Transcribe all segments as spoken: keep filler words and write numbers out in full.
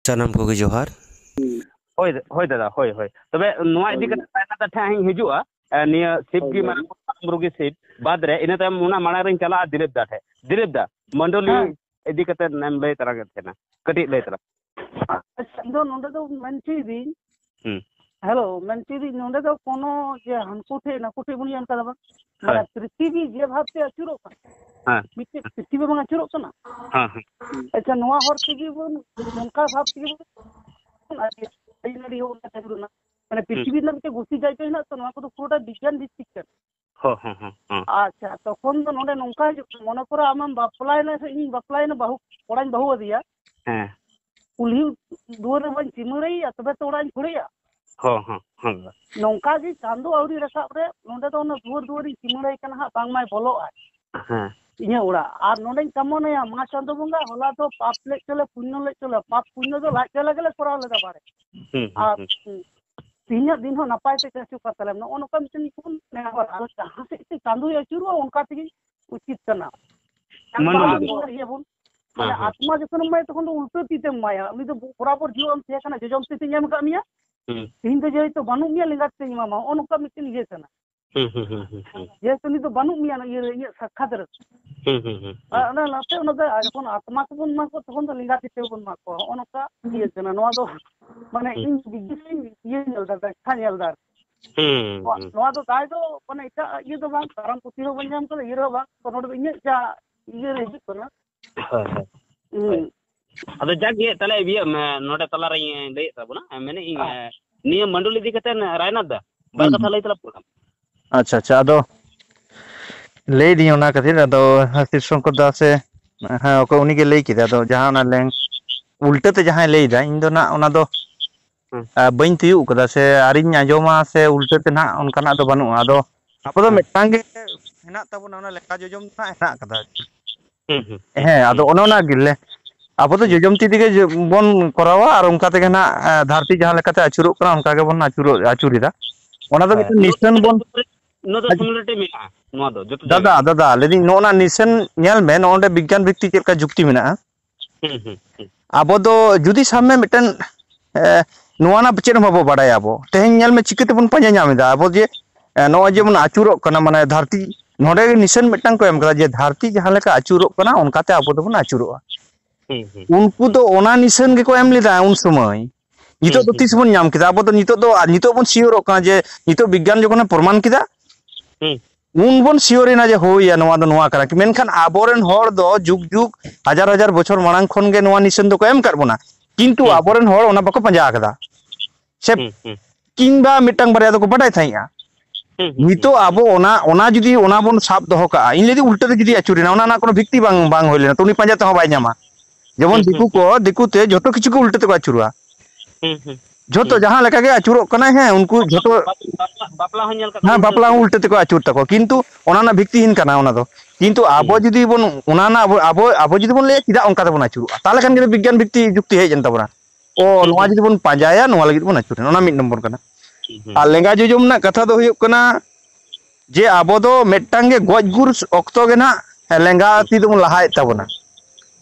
ᱥᱟᱱᱟᱢ ᱠᱚᱜᱮ ᱡᱚᱦᱟᱨ᱾ ᱦᱳᱭ, ᱦᱳᱭ ᱫᱟᱫᱟ, ᱦᱳᱭ, ᱦᱳᱭ᱾ ᱛᱚᱵᱮ ᱱᱚᱣᱟ ᱤᱫᱤ ᱦᱳᱭ᱾ ᱠᱟᱛᱮ ᱨᱟᱭᱱᱟ ᱫᱟ ᱴᱷᱮᱱ ᱦᱟᱸᱜ ᱤᱧ ᱦᱤᱡᱩᱜᱼᱟ᱾ ᱮ, ᱱᱤᱭᱟᱹ ᱥᱤᱵ ᱦᱳᱭ, ᱜᱮ ᱦᱳᱭ᱾ ᱢᱟᱨᱟᱝ ᱵᱩᱨᱩ, ᱢᱟᱨᱟᱝ ᱵᱩᱨᱩ ᱜᱮ ᱥᱤᱵ ᱵᱟᱫ ᱨᱮ, ᱤᱱᱟᱹ ᱛᱟᱭᱚᱢ ᱚᱱᱟ ᱢᱟᱲᱟᱝ ᱨᱤᱧ ᱪᱟᱞᱟᱜᱼᱟ ᱫᱤᱞᱤᱯ ᱫᱟ ᱴᱷᱮᱱ᱾ ᱫᱤᱞᱤᱯ ᱫᱟ, ᱢᱚᱱᱰᱚᱞᱤ ᱦᱮᱸ᱾ ᱤᱫᱤ ᱠᱟᱛᱮ ᱮᱢ ᱞᱟᱹᱭ ᱛᱟᱞᱟᱝ ᱮᱫ ᱛᱟᱦᱮᱱᱟ, ᱠᱟᱹᱴᱤᱡ ᱞᱟᱹᱭ ᱛᱟᱞᱟᱝ᱾ ᱟᱪᱪᱷᱟ, ᱤᱧ ᱫᱚ ᱱᱚᱰᱮ ᱫᱚ ᱢᱮᱱ ᱦᱚᱪᱚᱭᱤᱫᱟᱹᱧ, ᱦᱩᱸ᱾ ᱦᱮᱞᱳ, ᱢᱮᱱ ᱦᱚᱪᱚᱭᱤᱫᱟᱹᱧ, ᱱᱚᱰᱮ ᱫᱚ ᱠᱳᱱᱳ ᱡᱮ ᱦᱟᱱᱠᱩ ᱴᱷᱮᱡ ᱱᱟᱠᱩ ᱴᱷᱮᱡ ᱵᱚᱱ ᱤᱭᱟᱹ ᱚᱱᱠᱟ ᱫᱚ ᱵᱟᱝ᱾ ᱢᱟᱱᱮ ᱦᱳᱭ᱾ ᱯᱨᱤᱛᱷᱤᱵᱤ ᱡᱮ ᱵᱷᱟᱵᱛᱮ ᱟᱹᱪᱩᱨᱚᱜ ᱠᱟᱱᱟ, ᱦᱮᱸ᱾ ᱢᱤᱫᱴᱮᱡ ᱯᱨᱤᱛᱷᱤᱵᱤ ᱵᱟᱝ ᱟᱹᱪᱩᱨᱚᱜ ᱠᱟᱱᱟ? ᱦᱮᱸ, ᱦᱮᱸ᱾ ᱟᱪᱪᱷᱟ, ᱱᱚᱣᱟ ᱦᱚᱨ ᱛᱮᱜᱮ ᱵᱚᱱ, ᱱᱚᱝᱠᱟ ᱵᱷᱟᱵ ᱛᱮᱜᱮ ᱵᱚᱱ ᱟᱨᱠᱤ ᱫᱟᱨᱮ ᱱᱟᱹᱲᱤ ᱦᱚᱸ ᱚᱱᱠᱟ ᱪᱟᱹᱞᱩ ᱨᱮᱱᱟᱜ, ᱢᱟᱱᱮ ᱦᱩᱸ᱾ ᱯᱨᱤᱛᱷᱤᱵᱤ ᱨᱮᱱᱟᱜ ᱢᱤᱫᱴᱮᱡ ᱜᱩᱥᱤ ᱡᱟᱭᱜᱟ ᱦᱮᱱᱟᱜ ᱛᱚ, ᱱᱚᱣᱟ ᱠᱚᱫᱚ ᱯᱩᱨᱟᱹᱴᱟ ᱵᱤᱜᱽᱜᱟᱱ ᱵᱷᱤᱛᱛᱤᱠ ᱠᱟᱱᱟ᱾ ᱦᱚᱸ, ᱦᱚᱸ, ᱦᱚᱸ, ᱦᱚᱸ᱾ ᱟᱪᱪᱷᱟ, ᱛᱚᱠᱷᱚᱱ ᱫᱚ ᱱᱚᱰᱮ ᱱᱚᱝᱠᱟ ᱦᱤᱡᱩᱜ ᱠᱟᱱᱟ, ᱢᱚᱱᱮ ᱠᱚᱨᱚ ᱟᱢᱮᱢ ᱵᱟᱯᱞᱟᱭᱮᱱᱟ ᱥᱮ ᱤᱧᱤᱧ ᱵᱟᱯᱞᱟᱭᱮᱱᱟ, ᱵᱟᱹᱦᱩ, ᱠᱚᱲᱟᱧ ᱵᱟᱹᱦᱩ ᱟᱫᱮᱭᱟ, ᱦᱮᱸ᱾ ᱠᱩᱞᱦᱤ ᱫᱩᱣᱟᱹᱨ ᱨᱮ ᱵᱟᱹᱧ ᱪᱤᱢᱟᱹᱲᱟᱭᱮᱭᱟ, ᱛᱚᱵᱮ ᱛᱚ ᱚᱲᱟᱜ ᱤᱧ ᱠᱷᱟᱹᱲᱮᱭᱟ᱾ ᱦᱚᱸ, ᱦᱚᱸ, ᱦᱚᱸ, ᱫᱟᱫᱟ᱾ ᱱᱚᱝᱠᱟ ᱜᱮ ᱪᱟᱸᱫᱚ ᱟᱹᱣᱨᱤ ᱨᱟᱠᱟᱵ ᱨᱮ ᱱᱚᱰᱮ ᱫᱚ ᱚᱱᱟ ᱫᱩᱣᱟᱹᱨ ᱫᱩᱣᱟᱹᱨᱤᱧ ᱪᱤᱢᱟᱹᱲᱟᱭ ᱠᱟᱱᱟ ᱦᱟᱸᱜ, ᱵᱟᱝᱢᱟᱭ ᱵᱚᱞᱚᱜᱼᱟᱭ ᱦᱮᱸ᱾ ᱤᱧᱟᱹᱜ ᱚᱲᱟᱜ᱾ ᱟᱨ ᱱᱚᱰᱮᱧ ᱠᱟᱢᱚᱱᱟᱭᱟ, ᱢᱟ ᱪᱟᱸᱫᱚ ᱵᱚᱸᱜᱟ, ᱦᱚᱞᱟ ᱫᱚ ᱯᱟᱯ ᱞᱮᱫ ᱪᱚᱞᱮ, ᱯᱩᱧᱧᱚ ᱞᱮᱫ ᱪᱚᱞᱮ, ᱯᱟᱯ ᱯᱩᱧᱧᱚ ᱫᱚ ᱞᱟᱡ ᱡᱟᱞᱟ ᱜᱮᱞᱮ ᱠᱚᱨᱟᱣ ᱞᱮᱫᱟ ᱵᱟᱲᱮ᱾ ᱦᱩᱸ, ᱦᱩᱸ, ᱟᱨ ᱦᱩᱸ᱾ ᱛᱮᱦᱮᱧᱟᱜ ᱫᱤᱱ ᱦᱚᱸ ᱱᱟᱯᱟᱭ ᱛᱮ ᱦᱤᱡᱩᱜ ᱠᱟᱱ ᱛᱟᱞᱮᱭᱟ᱾ ᱱᱚᱜᱼᱚ ᱱᱚᱝᱠᱟ ᱢᱤᱫᱴᱮᱱ ᱵᱚᱱ ᱱᱮᱦᱚᱨᱟ᱾ ᱟᱫᱚ ᱡᱟᱦᱟᱸ ᱥᱮᱫ ᱛᱮ ᱪᱟᱸᱫᱚᱭ ᱟᱹᱪᱩᱨᱚᱜᱼᱟ, ᱚᱱᱠᱟ ᱛᱮᱜᱮ ᱩᱪᱤᱛ ᱠᱟᱱᱟ᱾ ᱢᱟᱱᱮ ᱵᱟᱝ ᱤᱭᱟᱹ ᱵᱚᱱ, ᱢᱟᱱᱮ ᱦᱮᱸ, ᱦᱮᱸ᱾ ᱟᱛᱢᱟ ᱡᱚᱠᱷᱚᱱ ᱮᱢᱟᱭ, ᱛᱚᱠᱷᱚᱱ ᱫᱚ ᱩᱞᱴᱟᱹ ᱛᱤ ᱛᱮᱢ ᱮᱢᱟᱭᱟ᱾ ᱩᱱᱤ ᱫᱚ ᱵᱚᱨᱟᱵᱚᱨ ᱡᱤᱣᱤ ᱮᱢ ᱛᱟᱦᱮᱸ ᱠᱟᱱᱟ, ᱡᱚᱡᱚᱢ ᱛᱤ ᱛᱮᱧ ᱮᱢ ᱟᱠᱟᱫ ᱢᱮᱭᱟ, ᱦᱩᱸ᱾ ᱛᱮᱦᱮᱧ ᱫᱚ ᱡᱮᱦᱮᱛᱩ ᱵᱟᱹᱱᱩᱜ ᱢᱮᱭᱟ, ᱞᱮᱸᱜᱟ ᱛᱤ ᱛᱮᱧ ᱮᱢᱟᱢᱟ᱾ ᱱᱚᱜᱼᱚ ᱱᱚᱝᱠᱟ ᱢᱤᱫᱴᱮᱱ ᱤᱭᱟᱹ ᱠᱟᱱᱟ᱾ ᱦᱩᱸ, ᱦᱩᱸ, ᱦᱩᱸ, ᱦᱩᱸ, ᱦᱩᱸ᱾ ᱡᱮᱦᱮᱛᱩ ᱩᱱᱤ ᱫᱚ ᱵᱟᱹᱱᱩᱜ ᱢᱮᱭᱟ ᱤᱭᱟᱹ ᱨᱮ, ᱤᱧᱟᱹᱜ ᱥᱟᱠᱠᱷᱟᱛ ᱨᱮ᱾ ᱦᱩᱸ, ᱦᱩᱸ, ᱦᱩᱸ, ᱟᱨ ᱦᱩᱸ᱾ ᱚᱱᱟ ᱚᱱᱟᱛᱮ ᱚᱱᱟ ᱫᱚ ᱡᱚᱠᱷᱚᱱ ᱟᱛᱢᱟ ᱠᱚᱵᱚᱱ ᱮᱢᱟ ᱠᱚᱣᱟ, ᱛᱚᱠᱷᱚᱱ ᱫᱚ ᱞᱮᱸᱜᱟ ᱛᱤ ᱛᱮᱵᱚᱱ ᱮᱢᱟ ᱠᱚᱣᱟ᱾ ᱦᱚᱸᱜᱼᱚ ᱱᱚᱝᱠᱟ ᱤᱭᱟᱹ ᱠᱟᱱᱟ᱾ ᱱᱚᱣᱟ ᱫᱚ ᱢᱟᱱᱮ ᱦᱩᱸ᱾ ᱤᱧ ᱵᱤᱡᱽᱱᱮᱥ ᱤᱧ ᱤᱭᱟᱹ ᱧᱮᱞ ᱮᱫᱟ, ᱵᱮᱵᱽᱥᱟ ᱧᱮᱞ ᱮᱫᱟ᱾ ᱦᱩᱸ, ᱱᱚᱣᱟ, ᱦᱩᱸ᱾ ᱱᱚᱣᱟ ᱫᱚ ᱫᱟᱭ ᱫᱚ ᱢᱟᱱᱮ ᱮᱴᱟᱜ ᱤᱭᱟᱹ ᱫᱚ ᱵᱟᱝ, ᱠᱟᱨᱚᱱ ᱯᱩᱛᱷᱤ ᱦᱚᱸ ᱵᱟᱹᱧ ᱧᱟᱢ ᱠᱟᱫᱟ, ᱤᱭᱟᱹ ᱨᱮᱦᱚᱸ ᱵᱟᱝ᱾ ᱛᱚ ᱱᱚᱰᱮ ᱫᱚ ᱤᱧᱟᱹᱜ ᱡᱟ ᱤᱭᱟᱹ ᱨᱮ ᱦᱤᱡᱩᱜ ᱠᱟᱱᱟ᱾ ᱦᱳᱭ, ᱦᱳᱭ᱾ ᱦᱩᱸ᱾ ᱦᱳᱭ᱾ ᱟᱫᱚ ᱡᱟᱠ ᱜᱮ, ᱛᱟᱦᱞᱮ ᱤᱭᱟᱹ, ᱢᱮ, ᱱᱚᱰᱮ ᱛᱟᱞᱟᱨᱮᱧ ᱞᱟᱹᱭᱮᱫ ᱛᱟᱵᱚᱱᱟ, ᱢᱮᱱᱮᱫ ᱤᱧ, ᱦᱮᱸ᱾ ᱮ, ᱱᱤᱭᱟᱹ ᱢᱟᱹᱰᱩᱞᱤ ᱤᱫᱤ ᱠᱟᱛᱮ ᱨᱟᱭᱱᱟᱛᱷ ᱫᱟ, ᱵᱟᱨ ᱦᱩᱸ, ᱠᱟᱛᱷᱟ ᱦᱩᱸ᱾ ᱞᱟᱹᱭ ᱛᱟᱞᱟᱝ ᱢᱮ᱾ ᱟᱪᱪᱷᱟ, ᱟᱪᱪᱷᱟ᱾ ᱟᱫᱚ ᱞᱟᱹᱭ ᱫᱤᱧ ᱚᱱᱟ ᱠᱷᱟᱹᱛᱤᱨ, ᱟᱫᱚ ᱥᱤᱵ ᱥᱚᱝᱠᱚᱨ ᱫᱟ ᱥᱮ, ᱦᱮᱸ, ᱚᱠᱚᱭ ᱩᱱᱤ ᱜᱮ ᱞᱟᱹᱭ ᱠᱮᱫᱟ᱾ ᱟᱫᱚ ᱡᱟᱦᱟᱸ ᱚᱱᱟ ᱞᱮᱝ-, ᱩᱞᱴᱟᱹ ᱛᱮ ᱡᱟᱦᱟᱸᱭ ᱞᱟᱹᱭ ᱫᱟ, ᱤᱧ ᱫᱚ ᱱᱟᱜ ᱚᱱᱟ ᱫᱚ, ᱦᱩᱸ᱾ ᱟ, ᱵᱟᱹᱧ ᱛᱤᱭᱳᱜ ᱠᱟᱫᱟ ᱥᱮ ᱟᱨᱤᱧ ᱟᱸᱡᱚᱢᱟ ᱥᱮ ᱩᱞᱴᱟᱹ ᱛᱮ ᱱᱟᱜ ᱚᱱᱠᱟᱱᱟᱜ ᱫᱚ ᱵᱟᱹᱱᱩᱜᱼᱟ᱾ ᱟᱫᱚ ᱟᱵᱚ ᱫᱚ ᱦᱩᱸ᱾ ᱢᱤᱫᱴᱟᱝ ᱜᱮ ᱦᱮᱱᱟᱜ ᱛᱟᱵᱚᱱᱟ, ᱚᱱᱟ ᱞᱮᱠᱷᱟ ᱡᱚᱡᱚᱢ ᱫᱚ ᱱᱟᱜ ᱦᱮᱱᱟᱜ ᱠᱟᱫᱟ᱾ ᱦᱩᱸ, ᱦᱩᱸ, ᱦᱩᱸ, ᱦᱮᱸ, ᱟᱫᱚ ᱦᱩᱸ᱾ ᱚᱱᱮ ᱚᱱᱟ ᱜᱮᱞᱮ, ᱟᱵᱚ ᱫᱚ ᱦᱩᱸ᱾ ᱡᱚᱡᱚᱢ ᱛᱤ ᱛᱮᱜᱮ ᱡᱚ-, ᱵᱚᱱ ᱠᱚᱨᱟᱣᱟ, ᱟᱨ ᱚᱱᱠᱟ ᱛᱮᱜᱮ ᱱᱟᱜ, ᱮ, ᱫᱷᱟᱹᱨᱛᱤ ᱡᱟᱦᱟᱸ ᱞᱮᱠᱟᱛᱮ ᱟᱹᱪᱩᱨᱚᱜ ᱠᱟᱱᱟ, ᱚᱱᱠᱟ ᱜᱮᱵᱚᱱ ᱟᱹᱪᱩᱨᱚᱜ, ᱟᱹᱪᱩᱨ ᱮᱫᱟ᱾ ᱚᱱᱟ ᱫᱚ ᱦᱳᱭ, ᱢᱤᱫᱴᱮᱱ ᱱᱚᱣᱟ ᱫᱚ ᱱᱤᱥᱟᱹᱱ ᱵᱚᱱ ᱱᱚᱣᱟ ᱫᱚ ᱟᱡ-, ᱥᱤᱢᱤᱞᱟᱨᱤᱴᱤ ᱢᱮᱱᱟᱜᱼᱟ, ᱱᱚᱣᱟ ᱫᱚ ᱡᱚᱛᱚ ᱡᱟᱭᱜᱟ ᱫᱟᱫᱟ, ᱨᱮ᱾ ᱫᱟᱫᱟ, ᱞᱟᱹᱭᱫᱟᱹᱧ, ᱱᱚᱜᱼᱚ ᱱᱟ ᱱᱤᱥᱟᱹᱱ ᱧᱮᱞ ᱢᱮ, ᱱᱚᱜᱼᱚ ᱱᱚᱰᱮ ᱵᱤᱜᱽᱜᱟᱱ ᱵᱷᱤᱛᱛᱤ ᱪᱮᱫ ᱞᱮᱠᱟ ᱡᱩᱠᱛᱤ ᱢᱮᱱᱟᱜᱼᱟ? ᱦᱩᱸ, ᱦᱩᱸ, ᱦᱩᱸ᱾ ᱟᱵᱚ ᱫᱚ ᱡᱩᱫᱤ ᱥᱟᱵ ᱢᱮ ᱢᱤᱫᱴᱮᱱ, ᱮ, ᱱᱚᱣᱟ ᱨᱮᱱᱟᱜ ᱪᱮᱫ ᱦᱚᱸ ᱵᱟᱵᱚ ᱵᱟᱲᱟᱭᱟ ᱟᱵᱚ᱾ ᱛᱮᱦᱮᱧ ᱧᱮᱞ ᱢᱮ, ᱪᱤᱠᱟᱹ ᱛᱮᱵᱚᱱ ᱯᱟᱸᱡᱟ ᱧᱟᱢ ᱮᱫᱟ ᱟᱵᱚ ᱡᱮ, ᱮ, ᱱᱚᱜᱼᱚᱭ ᱡᱮᱵᱚᱱ ᱟᱹᱪᱩᱨᱚᱜ ᱠᱟᱱᱟ, ᱢᱟᱱᱮ ᱫᱷᱟᱹᱨᱛᱤ, ᱱᱚᱰᱮ ᱜᱮ ᱱᱤᱥᱟᱹᱱ ᱢᱤᱫᱴᱟᱝ ᱠᱚ ᱮᱢ ᱠᱟᱫᱟ ᱡᱮ ᱫᱷᱟᱹᱨᱛᱤ ᱡᱟᱦᱟᱸ ᱞᱮᱠᱟ ᱟᱹᱪᱩᱨᱚᱜ ᱠᱟᱱᱟ, ᱚᱱᱠᱟᱛᱮ ᱟᱵᱚ ᱫᱚᱵᱚᱱ ᱟᱹᱪᱩᱨᱚᱜᱼᱟ᱾ ᱦᱩᱸ, ᱦᱩᱸ, ᱩᱱᱠᱩ ᱫᱚ ᱚᱱᱟ ᱱᱤᱥᱟᱹᱱ ᱜᱮᱠᱚ ᱮᱢ ᱞᱮᱫᱟ ᱩᱱ ᱥᱚᱢᱚᱭ᱾ ᱦᱩᱸ, ᱱᱤᱛᱚᱜ ᱫᱚ ᱦᱩᱸ, ᱛᱤᱥ ᱵᱚᱱ ᱧᱟᱢ ᱠᱮᱫᱟ? ᱟᱵᱚ ᱫᱚ ᱱᱤᱛᱚᱜ ᱫᱚ, ᱟᱨ ᱱᱤᱛᱚᱜ ᱵᱚᱱ ᱥᱤᱭᱳᱨᱚᱜ ᱠᱟᱱᱟ ᱡᱮ ᱱᱤᱛᱚᱜ ᱵᱤᱜᱽᱜᱟᱱ ᱡᱚᱠᱷᱚᱱᱮ ᱯᱨᱚᱢᱟᱱ ᱠᱮᱫᱟ, ᱦᱩᱸ, ᱩᱱ ᱵᱚᱱ ᱥᱤᱭᱳᱨ ᱮᱱᱟ ᱡᱮ ᱦᱳᱭ ᱭᱟ, ᱱᱚᱣᱟ ᱫᱚ ᱱᱚᱣᱟ ᱠᱟᱱᱟ᱾ ᱢᱮᱱᱠᱷᱟᱱ ᱟᱵᱚᱨᱮᱱ ᱦᱚᱲ ᱫᱚ ᱡᱩᱜᱽ ᱡᱩᱜᱽ, ᱦᱟᱡᱟᱨ ᱦᱟᱡᱟᱨ ᱵᱚᱪᱷᱚᱨ ᱢᱟᱲᱟᱝ ᱠᱷᱚᱱ ᱜᱮ ᱱᱚᱣᱟ ᱱᱤᱥᱟᱹᱱ ᱫᱚᱠᱚ ᱮᱢ ᱠᱟᱫ ᱵᱚᱱᱟ, ᱠᱤᱱᱛᱩ ᱦᱩᱸ, ᱟᱵᱚᱨᱮᱱ ᱦᱚᱲ ᱚᱱᱟ ᱵᱟᱠᱚ ᱯᱟᱸᱡᱟ ᱟᱠᱟᱫᱟ᱾ ᱥᱮ ᱦᱩᱸ, ᱦᱩᱸ, ᱠᱤᱝᱵᱟ ᱢᱤᱫᱴᱟᱝ ᱵᱟᱨᱭᱟ ᱫᱚᱠᱚ ᱵᱟᱰᱟᱭ ᱛᱟᱦᱮᱸᱫᱼᱟ᱾ ᱦᱩᱸ, ᱦᱩᱸ, ᱦᱩᱸ, ᱱᱤᱛᱚᱜ ᱟᱵᱚ ᱚᱱᱟ, ᱚᱱᱟ ᱡᱩᱫᱤ ᱚᱱᱟ ᱵᱚᱱ ᱥᱟᱵ ᱫᱚᱦᱚ ᱠᱟᱜᱼᱟ, ᱤᱧ ᱞᱟᱹᱭᱫᱟᱹᱧ ᱩᱞᱴᱟᱹ ᱛᱮ ᱡᱩᱫᱤ ᱟᱹᱪᱩᱨᱮᱱᱟ, ᱚᱱᱟ ᱨᱮᱱᱟᱜ ᱠᱳᱱᱳ ᱵᱷᱤᱛᱛᱤ ᱵᱟᱝ, ᱵᱟᱝ ᱦᱩᱭ ᱞᱮᱱᱟ, ᱛᱚ ᱩᱱᱤ ᱯᱟᱸᱡᱟ ᱛᱮᱦᱚᱸ ᱵᱟᱭ ᱧᱟᱢᱟ᱾ ᱡᱮᱢᱚᱱ ᱦᱩᱸ, ᱦᱩᱸ, ᱫᱤᱠᱩ ᱠᱚ, ᱫᱤᱠᱩ ᱛᱮ ᱡᱷᱚᱛᱚ ᱠᱤᱪᱷᱩ ᱠᱚ ᱩᱞᱴᱟᱹ ᱛᱮᱠᱚ ᱟᱹᱪᱩᱨᱚᱜᱼᱟ᱾ ᱦᱩᱸ, ᱦᱩᱸ, ᱡᱷᱚᱛᱚ ᱦᱩᱸ, ᱡᱟᱦᱟᱸ ᱞᱮᱠᱟ ᱜᱮ ᱟᱹᱪᱩᱨᱚᱜ ᱠᱟᱱᱟᱭ, ᱦᱮᱸ, ᱩᱱᱠᱩ ᱡᱷᱚᱛᱚ, ᱵᱟᱯᱞᱟ, ᱵᱟᱯᱞᱟ ᱦᱚᱸ ᱧᱮᱞ ᱠᱟᱜ ᱦᱮᱸ, ᱠᱚᱣᱟ ᱩᱞᱴᱟᱹ ᱵᱟᱯᱞᱟ ᱦᱚᱸ ᱟᱹᱪᱩᱨᱚᱜ᱾ ᱩᱞᱴᱟᱹ ᱛᱮᱠᱚ ᱟᱹᱪᱩᱨ ᱛᱟᱠᱚᱣᱟ, ᱠᱤᱱᱛᱩ ᱚᱱᱟ ᱨᱮᱱᱟᱜ ᱵᱷᱤᱛᱛᱤᱦᱤᱱ ᱠᱟᱱᱟ ᱚᱱᱟ ᱫᱚ᱾ ᱠᱤᱱᱛᱩ ᱟᱵᱚ ᱦᱩᱸ, ᱡᱩᱫᱤ ᱵᱚᱱ, ᱚᱱᱟ ᱨᱮᱱᱟᱜ ᱟᱵᱚ, ᱟᱵᱚ, ᱟᱵᱚ ᱡᱩᱫᱤ ᱵᱚᱱ ᱞᱟᱹᱭᱟ ᱪᱮᱫᱟᱜ ᱚᱱᱠᱟ ᱛᱮᱵᱚᱱ ᱟᱹᱪᱩᱨᱚᱜᱼᱟ, ᱛᱟᱦᱚᱞᱮ ᱠᱷᱟᱱ ᱜᱮ ᱵᱤᱜᱽᱜᱟᱱ ᱵᱷᱤᱛᱛᱤ ᱡᱩᱠᱛᱤ ᱦᱮᱡ ᱮᱱ ᱛᱟᱵᱚᱱᱟ᱾ ᱚ, ᱦᱩᱸ, ᱱᱚᱣᱟ ᱦᱩᱸ, ᱡᱩᱫᱤ ᱵᱚᱱ ᱯᱟᱸᱡᱟᱭᱟ, ᱱᱚᱣᱟ ᱞᱟᱹᱜᱤᱫ ᱵᱚᱱ ᱟᱹᱪᱩᱨᱮᱱᱟ, ᱚᱱᱟ ᱢᱤᱫ ᱱᱚᱢᱵᱚᱨ ᱠᱟᱱᱟ᱾ ᱦᱩᱸ, ᱟᱨ ᱦᱩᱸ, ᱞᱮᱸᱜᱟ ᱡᱚᱡᱚᱢ ᱨᱮᱱᱟᱜ ᱠᱟᱛᱷᱟ ᱫᱚ ᱦᱩᱭᱩᱜ ᱠᱟᱱᱟ ᱡᱮ ᱟᱵᱚ ᱫᱚ ᱢᱤᱫᱴᱟᱝ ᱜᱮ ᱜᱚᱡ ᱜᱩᱨ ᱚᱠᱛᱚ ᱜᱮ ᱱᱟᱜ ᱞᱮᱸᱜᱟ ᱛᱤ ᱫᱚᱵᱚᱱ ᱞᱟᱦᱟᱭᱮᱫ ᱛᱟᱵᱚᱱᱟ᱾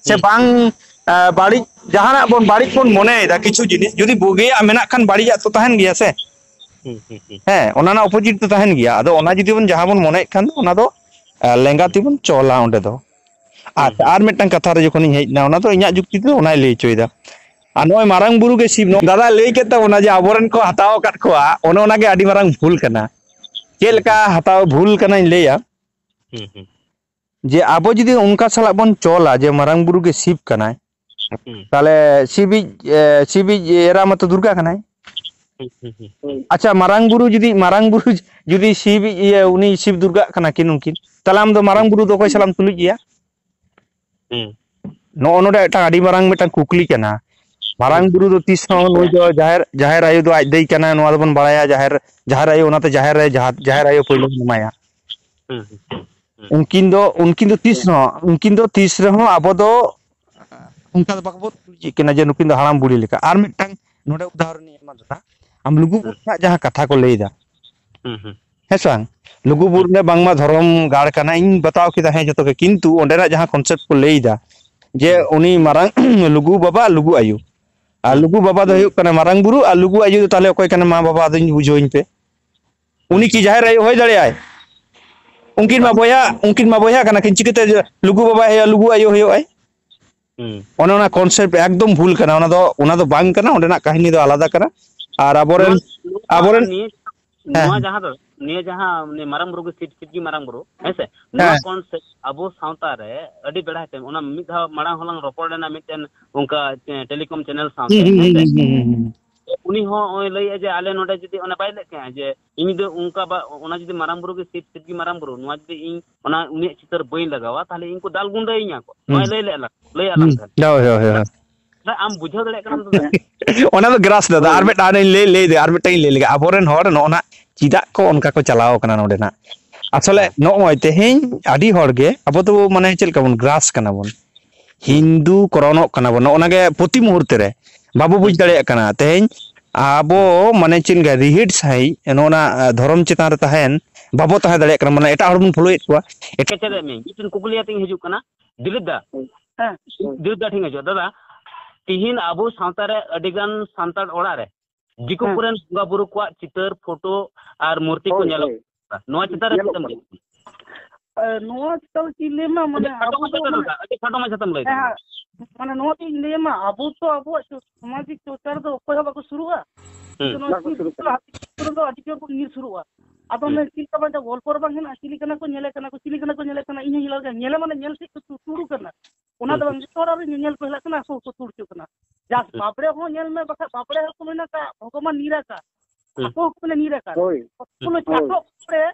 ᱥᱮ ᱦᱩᱸ, ᱵᱟᱝ, ᱮ, ᱵᱟᱹᱲᱤᱡ ᱡᱟᱦᱟᱱᱟᱜ ᱵᱚᱱ ᱵᱟᱹᱲᱤᱡ ᱵᱚᱱ ᱢᱚᱱᱮᱭᱮᱫᱟ, ᱠᱤᱪᱷᱩ ᱡᱤᱱᱤᱥ ᱡᱩᱫᱤ ᱵᱩᱜᱤᱭᱟᱜ ᱢᱮᱱᱟᱜ ᱠᱷᱟᱱ ᱵᱟᱹᱲᱤᱡᱟᱜ ᱛᱚ ᱛᱟᱦᱮᱱ ᱜᱮᱭᱟ ᱥᱮ᱾ ᱦᱩᱸ, ᱦᱩᱸ, ᱦᱩᱸ, ᱦᱮᱸ, ᱚᱱᱟ ᱨᱮᱱᱟᱜ ᱚᱯᱳᱡᱤᱴ ᱫᱚ ᱛᱟᱦᱮᱱ ᱜᱮᱭᱟ᱾ ᱟᱫᱚ ᱚᱱᱟ ᱡᱩᱫᱤ ᱵᱚᱱ, ᱡᱟᱦᱟᱸ ᱵᱚᱱ ᱢᱚᱱᱮᱭᱮᱫ ᱠᱷᱟᱱ ᱫᱚ, ᱚᱱᱟ ᱫᱚ, ᱮ, ᱞᱮᱸᱜᱟ ᱦᱩᱸ, ᱛᱤ ᱵᱚᱱ ᱪᱚᱞᱟ ᱚᱸᱰᱮ ᱫᱚ᱾ ᱦᱩᱸ, ᱟᱪᱪᱷᱟ, ᱦᱩᱸ, ᱟᱨ ᱢᱤᱫᱴᱟᱝ ᱠᱟᱛᱷᱟ ᱨᱮ ᱡᱚᱠᱷᱚᱱᱤᱧ ᱦᱮᱡ ᱮᱱᱟ, ᱚᱱᱟ ᱫᱚ ᱤᱧᱟᱹᱜ ᱡᱩᱠᱛᱤ ᱛᱮᱫᱚ ᱚᱱᱟᱭ ᱞᱟᱹᱭ ᱦᱚᱪᱚᱭᱮᱫᱟ᱾ ᱟᱨ ᱦᱩᱸ, ᱱᱚᱜᱼᱚᱭ ᱢᱟᱨᱟᱝ ᱵᱩᱨᱩ ᱜᱮ ᱥᱤᱵ, ᱱᱚᱜᱼᱚᱭ ᱫᱟᱫᱟᱭ ᱞᱟᱹᱭ ᱠᱮᱫ ᱛᱟᱵᱚᱱᱟ ᱡᱮ ᱟᱵᱚᱨᱮᱱ ᱠᱚ ᱦᱟᱛᱟᱣ ᱟᱠᱟᱫ ᱠᱚᱣᱟ, ᱚᱱᱮ ᱚᱱᱟᱜᱮ ᱟᱹᱰᱤ ᱢᱟᱨᱟᱝ ᱵᱷᱩᱞ ᱠᱟᱱᱟ᱾ ᱪᱮᱫ ᱦᱩᱸ, ᱞᱮᱠᱟ ᱦᱟᱛᱟᱣ ᱵᱷᱩᱞ ᱠᱟᱱᱟᱧ ᱞᱟᱹᱭᱟ᱾ ᱦᱩᱸ, ᱦᱩᱸ, ᱡᱮ ᱟᱵᱚ ᱡᱩᱫᱤ ᱚᱱᱠᱟ ᱥᱟᱞᱟᱜ ᱵᱚᱱ ᱪᱚᱞᱟ ᱡᱮ ᱢᱟᱨᱟᱝ ᱵᱩᱨᱩ ᱜᱮ ᱥᱤᱵ ᱠᱟᱱᱟᱭ, ᱦᱩᱸ, ᱛᱟᱦᱞᱮ ᱥᱤᱵᱤᱡ, ᱮ, ᱥᱤᱵᱤᱡ ᱮᱨᱟ ᱢᱟᱛᱚ ᱫᱩᱨᱜᱟ ᱠᱟᱱᱟᱭ᱾ ᱦᱩᱸ, ᱦᱩᱸ, ᱦᱩᱸ, ᱟᱪᱪᱷᱟ, ᱢᱟᱨᱟᱝ ᱵᱩᱨᱩ ᱡᱩᱫᱤ, ᱢᱟᱨᱟᱝ ᱵᱩᱨᱩ ᱡᱩᱫᱤ ᱥᱤᱵᱤᱡ, ᱤᱭᱟᱹ, ᱩᱱᱤ ᱥᱤᱵ ᱫᱩᱨᱜᱟᱜ ᱠᱟᱱᱟ ᱠᱤᱱ ᱩᱱᱠᱤᱱ, ᱛᱟᱦᱞᱮ ᱟᱢ ᱫᱚ ᱢᱟᱨᱟᱝ ᱦᱩᱸ, ᱵᱩᱨᱩ ᱫᱚ ᱚᱠᱚᱭ ᱥᱟᱞᱟᱜ ᱮᱢ ᱛᱩᱞᱩᱡ ᱮᱭᱟ? ᱦᱩᱸ, ᱱᱚᱜᱼᱚ ᱱᱚᱰᱮ ᱢᱤᱫᱴᱟᱝ ᱟᱹᱰᱤ ᱢᱟᱨᱟᱝ ᱢᱤᱫᱴᱟᱝ ᱠᱩᱠᱞᱤ ᱠᱟᱱᱟ᱾ ᱦᱩᱸ, ᱢᱟᱨᱟᱝ ᱵᱩᱨᱩ ᱫᱚ ᱛᱤᱥ ᱦᱚᱸ ᱱᱩᱭ ᱫᱚ ᱡᱟᱦᱮᱨ, ᱡᱟᱦᱮᱨ ᱟᱭᱳ ᱫᱚ ᱟᱡ ᱫᱟᱹᱭ ᱠᱟᱱᱟ, ᱱᱚᱣᱟ ᱫᱚᱵᱚᱱ ᱵᱟᱲᱟᱭᱟ᱾ ᱡᱟᱦᱮᱨ, ᱡᱟᱦᱮᱨ ᱟᱭᱳ, ᱚᱱᱟᱛᱮ ᱡᱟᱦᱮᱨ ᱨᱮ, ᱡᱟᱦᱟᱸ, ᱡᱟᱦᱮᱨ ᱟᱭᱳ ᱯᱳᱭᱞᱳ ᱵᱚᱱ ᱮᱢᱟᱭᱟ᱾ ᱦᱩᱸ, ᱦᱩᱸ, ᱦᱩᱸ, ᱩᱱᱠᱤᱱ ᱫᱚ, ᱩᱱᱠᱤᱱ ᱫᱚ ᱛᱤᱥ ᱨᱮᱦᱚᱸ, ᱩᱱᱠᱤᱱ ᱫᱚ ᱛᱤᱥ ᱨᱮᱦᱚᱸ ᱟᱵᱚ ᱫᱚ ᱚᱱᱠᱟ ᱫᱚ ᱵᱟᱵᱚ ᱪᱮᱫ ᱠᱟᱱᱟ ᱡᱮ ᱱᱩᱠᱤᱱ ᱫᱚ ᱦᱟᱲᱟᱢ ᱵᱩᱲᱦᱤ ᱞᱮᱠᱟ᱾ ᱟᱨ ᱢᱤᱫᱴᱟᱝ ᱱᱚᱰᱮ ᱩᱫᱟᱦᱚᱨᱚᱱᱤᱧ ᱮᱢᱟ ᱫᱟᱫᱟ, ᱟᱢ ᱞᱩᱜᱩ ᱵᱩᱨᱩ ᱦᱩᱸ, ᱨᱮᱱᱟᱜ ᱡᱟᱦᱟᱸ ᱠᱟᱛᱷᱟ ᱠᱚ ᱞᱟᱹᱭ ᱮᱫᱟ, ᱦᱩᱸ, ᱦᱩᱸ, ᱦᱮᱸ ᱥᱮ ᱵᱟᱝ? ᱞᱩᱜᱩ ᱵᱩᱨᱩ ᱦᱩᱸ, ᱨᱮ ᱵᱟᱝᱢᱟ ᱫᱷᱚᱨᱚᱢ ᱜᱟᱲ ᱠᱟᱱᱟ, ᱤᱧ ᱵᱟᱛᱟᱣ ᱠᱮᱫᱟ, ᱦᱮᱸ, ᱡᱚᱛᱚ ᱜᱮ, ᱠᱤᱱᱛᱩ ᱚᱸᱰᱮᱱᱟᱜ ᱡᱟᱦᱟᱸ ᱠᱚᱱᱥᱮᱯᱴ ᱠᱚ ᱞᱟᱹᱭ ᱮᱫᱟ, ᱡᱮ ᱩᱱᱤ ᱢᱟᱨᱟᱝ ᱞᱩᱜᱩ ᱵᱟᱵᱟ, ᱞᱩᱜᱩ ᱟᱭᱳ, ᱟᱨ ᱞᱩᱜᱩ ᱵᱟᱵᱟ ᱫᱚ ᱦᱩᱭᱩᱜ ᱠᱟᱱᱟ ᱢᱟᱨᱟᱝ ᱵᱩᱨᱩ, ᱟᱨ ᱞᱩᱜᱩ ᱟᱭᱳ ᱫᱚ ᱛᱟᱦᱚᱞᱮ ᱚᱠᱚᱭ ᱠᱟᱱᱟ? ᱢᱟ ᱵᱟᱵᱟ ᱟᱫᱚᱧ ᱵᱩᱡᱷᱟᱹᱣᱟᱹᱧ ᱯᱮ᱾ ᱩᱱᱤ ᱠᱤ ᱡᱟᱦᱮᱨ ᱟᱭᱳ ᱦᱩᱭ ᱫᱟᱲᱮᱭᱟᱜᱼᱟᱭ? ᱩᱱᱠᱤᱱ ᱢᱟ ᱵᱚᱭᱦᱟ, ᱩᱱᱠᱤᱱ ᱢᱟ ᱵᱚᱭᱦᱟ ᱠᱟᱱᱟ ᱠᱤᱱ, ᱪᱤᱠᱟᱹᱛᱮ ᱞᱩᱜᱩ ᱵᱟᱵᱟᱭ ᱦᱩᱭᱩᱜᱼᱟ, ᱞᱩᱜᱩ ᱟᱭᱳ ᱦᱩᱭᱩᱜᱼᱟᱭ? ᱦᱩᱸ᱾ ᱚᱱᱮ ᱚᱱᱟ concept ᱮᱠᱫᱚᱢ ᱵᱷᱩᱞ ᱠᱟᱱᱟ᱾ ᱚᱱᱟ ᱫᱚ, ᱚᱱᱟ ᱫᱚ ᱵᱟᱝ ᱠᱟᱱᱟ, ᱚᱸᱰᱮᱱᱟᱜ ᱠᱟᱹᱦᱱᱤ ᱫᱚ ᱟᱞᱟᱫᱟ ᱠᱟᱱᱟ᱾ ᱟᱨ ᱟᱵᱚᱨᱮᱱ, ᱱᱚᱣᱟ, ᱱᱚᱣᱟ, ᱟᱵᱚᱨᱮᱱ, ᱱᱤᱭᱟᱹ, ᱦᱮᱸ, ᱱᱚᱣᱟ ᱦᱮᱸ, ᱡᱟᱦᱟᱸ ᱫᱚ, ᱱᱤᱭᱟᱹ ᱡᱟᱦᱟᱸ ᱩᱱᱤ ᱢᱟᱨᱟᱝ ᱵᱩᱨᱩ ᱜᱮ ᱥᱤᱴ ᱥᱤᱴ ᱜᱮ ᱢᱟᱨᱟᱝ ᱵᱩᱨᱩ, ᱦᱮᱸ ᱥᱮ? ᱱᱚᱣᱟ ᱦᱮᱸ, concept ᱟᱵᱚ ᱥᱟᱶᱛᱟ ᱨᱮ ᱟᱹᱰᱤ ᱵᱮᱲᱟ ᱛᱮ, ᱚᱱᱟ ᱢᱤᱫ ᱫᱷᱟᱣ ᱢᱟᱲᱟᱝ ᱦᱚᱸᱞᱟᱝ ᱨᱚᱯᱚᱲ ᱞᱮᱱᱟ ᱢᱤᱫᱴᱮᱱ ᱚᱱᱠᱟ ᱴᱮᱞᱤᱠᱚᱢ ᱪᱮᱱᱮᱞ ᱥᱟᱶᱛᱮ, ᱦᱩᱸ, ᱦᱩᱸ, ᱦᱮᱸ ᱦᱩᱸ, ᱥᱮ? ᱦᱩᱸ, ᱦᱩᱸ, ᱦᱩᱸ᱾ ᱩᱱᱤ ᱦᱚᱸ ᱱᱚᱜᱼᱚᱭ ᱞᱟᱹᱭᱮᱫᱼᱟ ᱡᱮ ᱟᱞᱮ ᱱᱚᱰᱮ ᱡᱩᱫᱤ ᱚᱱᱟ ᱵᱟᱭ ᱞᱟᱹᱭᱮᱫ ᱛᱟᱦᱮᱸᱫ ᱡᱮ ᱤᱧ ᱫᱚ ᱚᱱᱠᱟ ᱵᱟ-, ᱚᱱᱟ ᱡᱩᱫᱤ ᱢᱟᱨᱟᱝ ᱵᱩᱨᱩ ᱜᱮ ᱥᱤᱴ ᱥᱤᱴ ᱜᱮ ᱢᱟᱨᱟᱝ ᱵᱩᱨᱩ, ᱱᱚᱣᱟ ᱡᱩᱫᱤ ᱤᱧ ᱚᱱᱟ ᱩᱱᱤᱭᱟᱜ ᱪᱤᱛᱟᱹᱨ ᱵᱟᱹᱧ ᱞᱟᱜᱟᱣᱟ, ᱛᱟᱦᱚᱞᱮ ᱤᱧ ᱠᱚ ᱫᱟᱞ ᱜᱩᱸᱰᱟᱹᱭᱤᱧᱟ ᱠᱚ, ᱱᱚᱣᱟᱭ ᱦᱩᱸ, ᱞᱟᱹᱭ ᱞᱮᱫ ᱞᱟᱝ, ᱞᱟᱹᱭ ᱟᱫ ᱦᱩᱸ, ᱞᱟᱝ ᱛᱟᱦᱮᱸᱫ᱾ ᱦᱳᱭ, ᱦᱳᱭ, ᱦᱳᱭ, ᱦᱳᱭ᱾ ᱟᱢ ᱵᱩᱡᱷᱟᱹᱣ ᱫᱟᱲᱮᱭᱟᱜ ᱠᱟᱱᱟᱢ ᱛᱚ? ᱚᱱᱟ ᱫᱚ ᱜᱨᱟᱥ ᱫᱟᱫᱟ, ᱟᱨ ᱢᱤᱫᱴᱟᱝ ᱟᱨ ᱢᱤᱫᱴᱟᱝ ᱤᱧ ᱞᱟᱹᱭ, ᱞᱟᱹᱭ ᱫᱟ, ᱟᱨ ᱢᱤᱫᱴᱟᱝ ᱤᱧ ᱞᱟᱹᱭ ᱞᱮᱜᱮ, ᱟᱵᱚᱨᱮᱱ ᱦᱚᱲ ᱱᱚᱜᱼᱚ ᱱᱟ ᱪᱮᱫᱟᱜ ᱠᱚ ᱚᱱᱠᱟ ᱠᱚ ᱪᱟᱞᱟᱣ ᱠᱟᱱᱟ ᱱᱚᱰᱮᱱᱟᱜ? ᱟᱥᱚᱞᱮ ᱦᱮᱸ᱾ ᱱᱚᱜᱼᱚᱭ ᱛᱮᱦᱮᱧ ᱟᱹᱰᱤ ᱦᱚᱲ ᱜᱮ ᱟᱵᱚ ᱫᱚ ᱢᱟᱱᱮ ᱪᱮᱫ ᱞᱮᱠᱟ ᱵᱚᱱ ᱜᱨᱟᱥ ᱠᱟᱱᱟ ᱵᱚᱱ, ᱦᱤᱱᱫᱩ ᱠᱚᱨᱚᱱᱚᱜ ᱠᱟᱱᱟ ᱵᱚᱱ, ᱱᱚᱜᱼᱚ ᱱᱟ ᱜᱮ ᱯᱨᱚᱛᱤ ᱢᱩᱦᱩᱨᱛᱮ ᱨᱮ ᱵᱟᱵᱚ ᱵᱩᱡᱽ ᱦᱩᱸ, ᱫᱟᱲᱮᱭᱟᱜ ᱠᱟᱱᱟ᱾ ᱛᱮᱦᱮᱧ ᱟᱵᱚ ᱦᱩᱸ, ᱢᱟᱱᱮ ᱪᱮᱫ ᱞᱮᱠᱟ ᱨᱤᱦᱤᱴ ᱥᱟᱺᱦᱤᱡ ᱱᱚᱜᱼᱚ ᱱᱟ ᱫᱷᱚᱨᱚᱢ ᱪᱮᱛᱟᱱ ᱨᱮ ᱛᱟᱦᱮᱱ ᱵᱟᱵᱚ ᱛᱟᱦᱮᱸ ᱫᱟᱲᱮᱭᱟᱜ ᱠᱟᱱᱟ, ᱢᱟᱱᱮ ᱮᱴᱟᱜ ᱦᱚᱲ ᱵᱚᱱ ᱯᱷᱳᱞᱳᱭᱮᱫ ᱠᱚᱣᱟ᱾ ᱮᱴᱟᱜ ᱠᱮᱪᱮᱫᱮᱫ ᱢᱤᱭᱟᱹᱧ, ᱢᱤᱫᱴᱮᱱ ᱠᱩᱠᱞᱤ ᱟᱛᱮᱧ ᱦᱤᱡᱩᱜ ᱠᱟᱱᱟ᱾ ᱫᱤᱞᱤᱯ ᱫᱟ, ᱦᱮᱸ, ᱦᱳᱭ᱾ ᱫᱤᱞᱤᱯ ᱫᱟ ᱴᱷᱮᱱ ᱦᱤᱡᱩᱜ, ᱫᱟᱫᱟ, ᱛᱤᱦᱤᱧ ᱟᱵᱚ ᱥᱟᱶᱛᱟ ᱨᱮ ᱟᱹᱰᱤ ᱜᱟᱱ ᱥᱟᱱᱛᱟᱲ ᱚᱲᱟᱜ ᱨᱮ ᱫᱤᱠᱩ ᱦᱮᱸ, ᱠᱚᱨᱮᱱ ᱵᱚᱸᱜᱟ ᱵᱩᱨᱩ ᱠᱚᱣᱟᱜ ᱪᱤᱛᱟᱹᱨ, ᱯᱷᱳᱴᱳ ᱟᱨ ᱢᱩᱨᱛᱤ ᱠᱚ ᱦᱳᱭ, ᱧᱮᱞᱚᱜ ᱦᱳᱭ, ᱠᱟᱱᱟ᱾ ᱱᱚᱣᱟ ᱪᱮᱛᱟᱱ ᱨᱮ ᱪᱮᱫ ᱧᱮᱞᱚᱜ ᱮᱢ ᱠᱟᱱᱟ᱾ ᱞᱟᱹᱭᱟ? ᱮ, ᱱᱚᱣᱟ ᱪᱮᱛᱟᱱ ᱨᱮ ᱪᱮᱫ ᱤᱧ ᱞᱟᱹᱭ ᱢᱟ, ᱢᱟᱱᱮ ᱟᱹᱰᱤ ᱠᱷᱟᱴᱚ ᱟᱵᱚ ᱫᱚ ᱢᱟᱪᱷᱟᱛᱮ ᱢᱟᱱᱮ, ᱫᱟᱫᱟ, ᱟᱹᱰᱤ ᱠᱷᱟᱴᱚ ᱢᱟᱪᱷᱟᱛᱮᱢ ᱞᱟᱹᱭ ᱦᱮᱸ, ᱫᱟᱲᱮᱭᱟᱜᱼᱟ᱾ ᱦᱮᱸ, ᱢᱟᱱᱮ ᱱᱚᱣᱟ ᱫᱚ ᱤᱧ ᱞᱟᱹᱭ ᱢᱟ, ᱟᱵᱚ ᱛᱚ ᱟᱵᱚᱣᱟᱜ ᱥᱚ-, ᱥᱟᱢᱟᱡᱤᱠ ᱪᱚᱨᱪᱟ ᱨᱮᱫᱚ ᱚᱠᱚᱭ ᱦᱚᱸ ᱵᱟᱠᱚ ᱥᱩᱨᱩᱜᱼᱟ᱾ ᱦᱩᱸ, ᱠᱤᱱᱛᱩ ᱱᱚᱣᱟ ᱵᱟᱠᱚ ᱥᱩᱨᱩᱜ ᱠᱟᱱᱟ᱾ ᱦᱟᱹᱛᱤ ᱠᱚᱫᱚ ᱟᱹᱰᱤ ᱡᱳᱨ ᱵᱚᱱ ᱧᱤᱨ ᱥᱩᱨᱩᱜᱼᱟ᱾ ᱟᱫᱚ ᱦᱩᱸ, ᱚᱱᱮ ᱪᱮᱫ ᱞᱮᱠᱟ ᱵᱟᱝ ᱜᱚᱞᱯᱚ ᱨᱮ ᱵᱟᱝ ᱦᱮᱱᱟᱜᱼᱟ, ᱪᱤᱞᱤ ᱠᱟᱱᱟ ᱠᱚ, ᱧᱮᱞᱮ ᱠᱟᱱᱟ ᱠᱚ, ᱪᱤᱞᱤ ᱠᱟᱱᱟ ᱠᱚ, ᱧᱮᱞᱮ ᱠᱟᱱᱟ, ᱤᱧ ᱦᱚᱸᱧ ᱧᱮᱞ ᱠᱟᱱᱟ, ᱧᱮᱞᱮ ᱢᱟᱱᱮ ᱧᱮᱞ ᱥᱮᱫ ᱠᱚ ᱛᱩ-, ᱛᱩᱲᱩ ᱠᱟᱱᱟ᱾ ᱚᱱᱟ ᱦᱩᱸ, ᱫᱚ ᱦᱩᱸ, ᱵᱟᱝ, ᱡᱚᱛᱚ ᱦᱚᱲ ᱟᱨ ᱧᱮᱧᱮᱞ ᱠᱚ ᱦᱮᱞᱟᱜ ᱠᱟᱱᱟ, ᱟᱠᱚ ᱦᱚᱸᱠᱚ ᱛᱩᱲ ᱦᱚᱪᱚᱜ ᱠᱟᱱᱟ᱾ ᱡᱟᱥ ᱦᱩᱸ, ᱵᱟᱵᱲᱮ ᱦᱚᱸ ᱧᱮᱞ ᱢᱮ, ᱵᱟᱠᱷᱟᱡ ᱵᱟᱵᱲᱮ ᱦᱚᱸᱠᱚ ᱢᱮᱱᱟ, ᱠᱟ-, ᱵᱷᱚᱜᱚᱵᱟᱱ ᱱᱤᱨᱟᱠᱟᱨ᱾ ᱦᱩᱸ, ᱟᱠᱚ ᱦᱚᱸᱠᱚ ᱢᱮᱱᱟ ᱱᱤᱨᱟᱠᱟᱨ᱾ ᱦᱳᱭ, ᱩᱱᱠᱩ ᱞᱮ ᱦᱳᱭ, ᱪᱟᱥᱚᱜ ᱯᱚᱨᱮ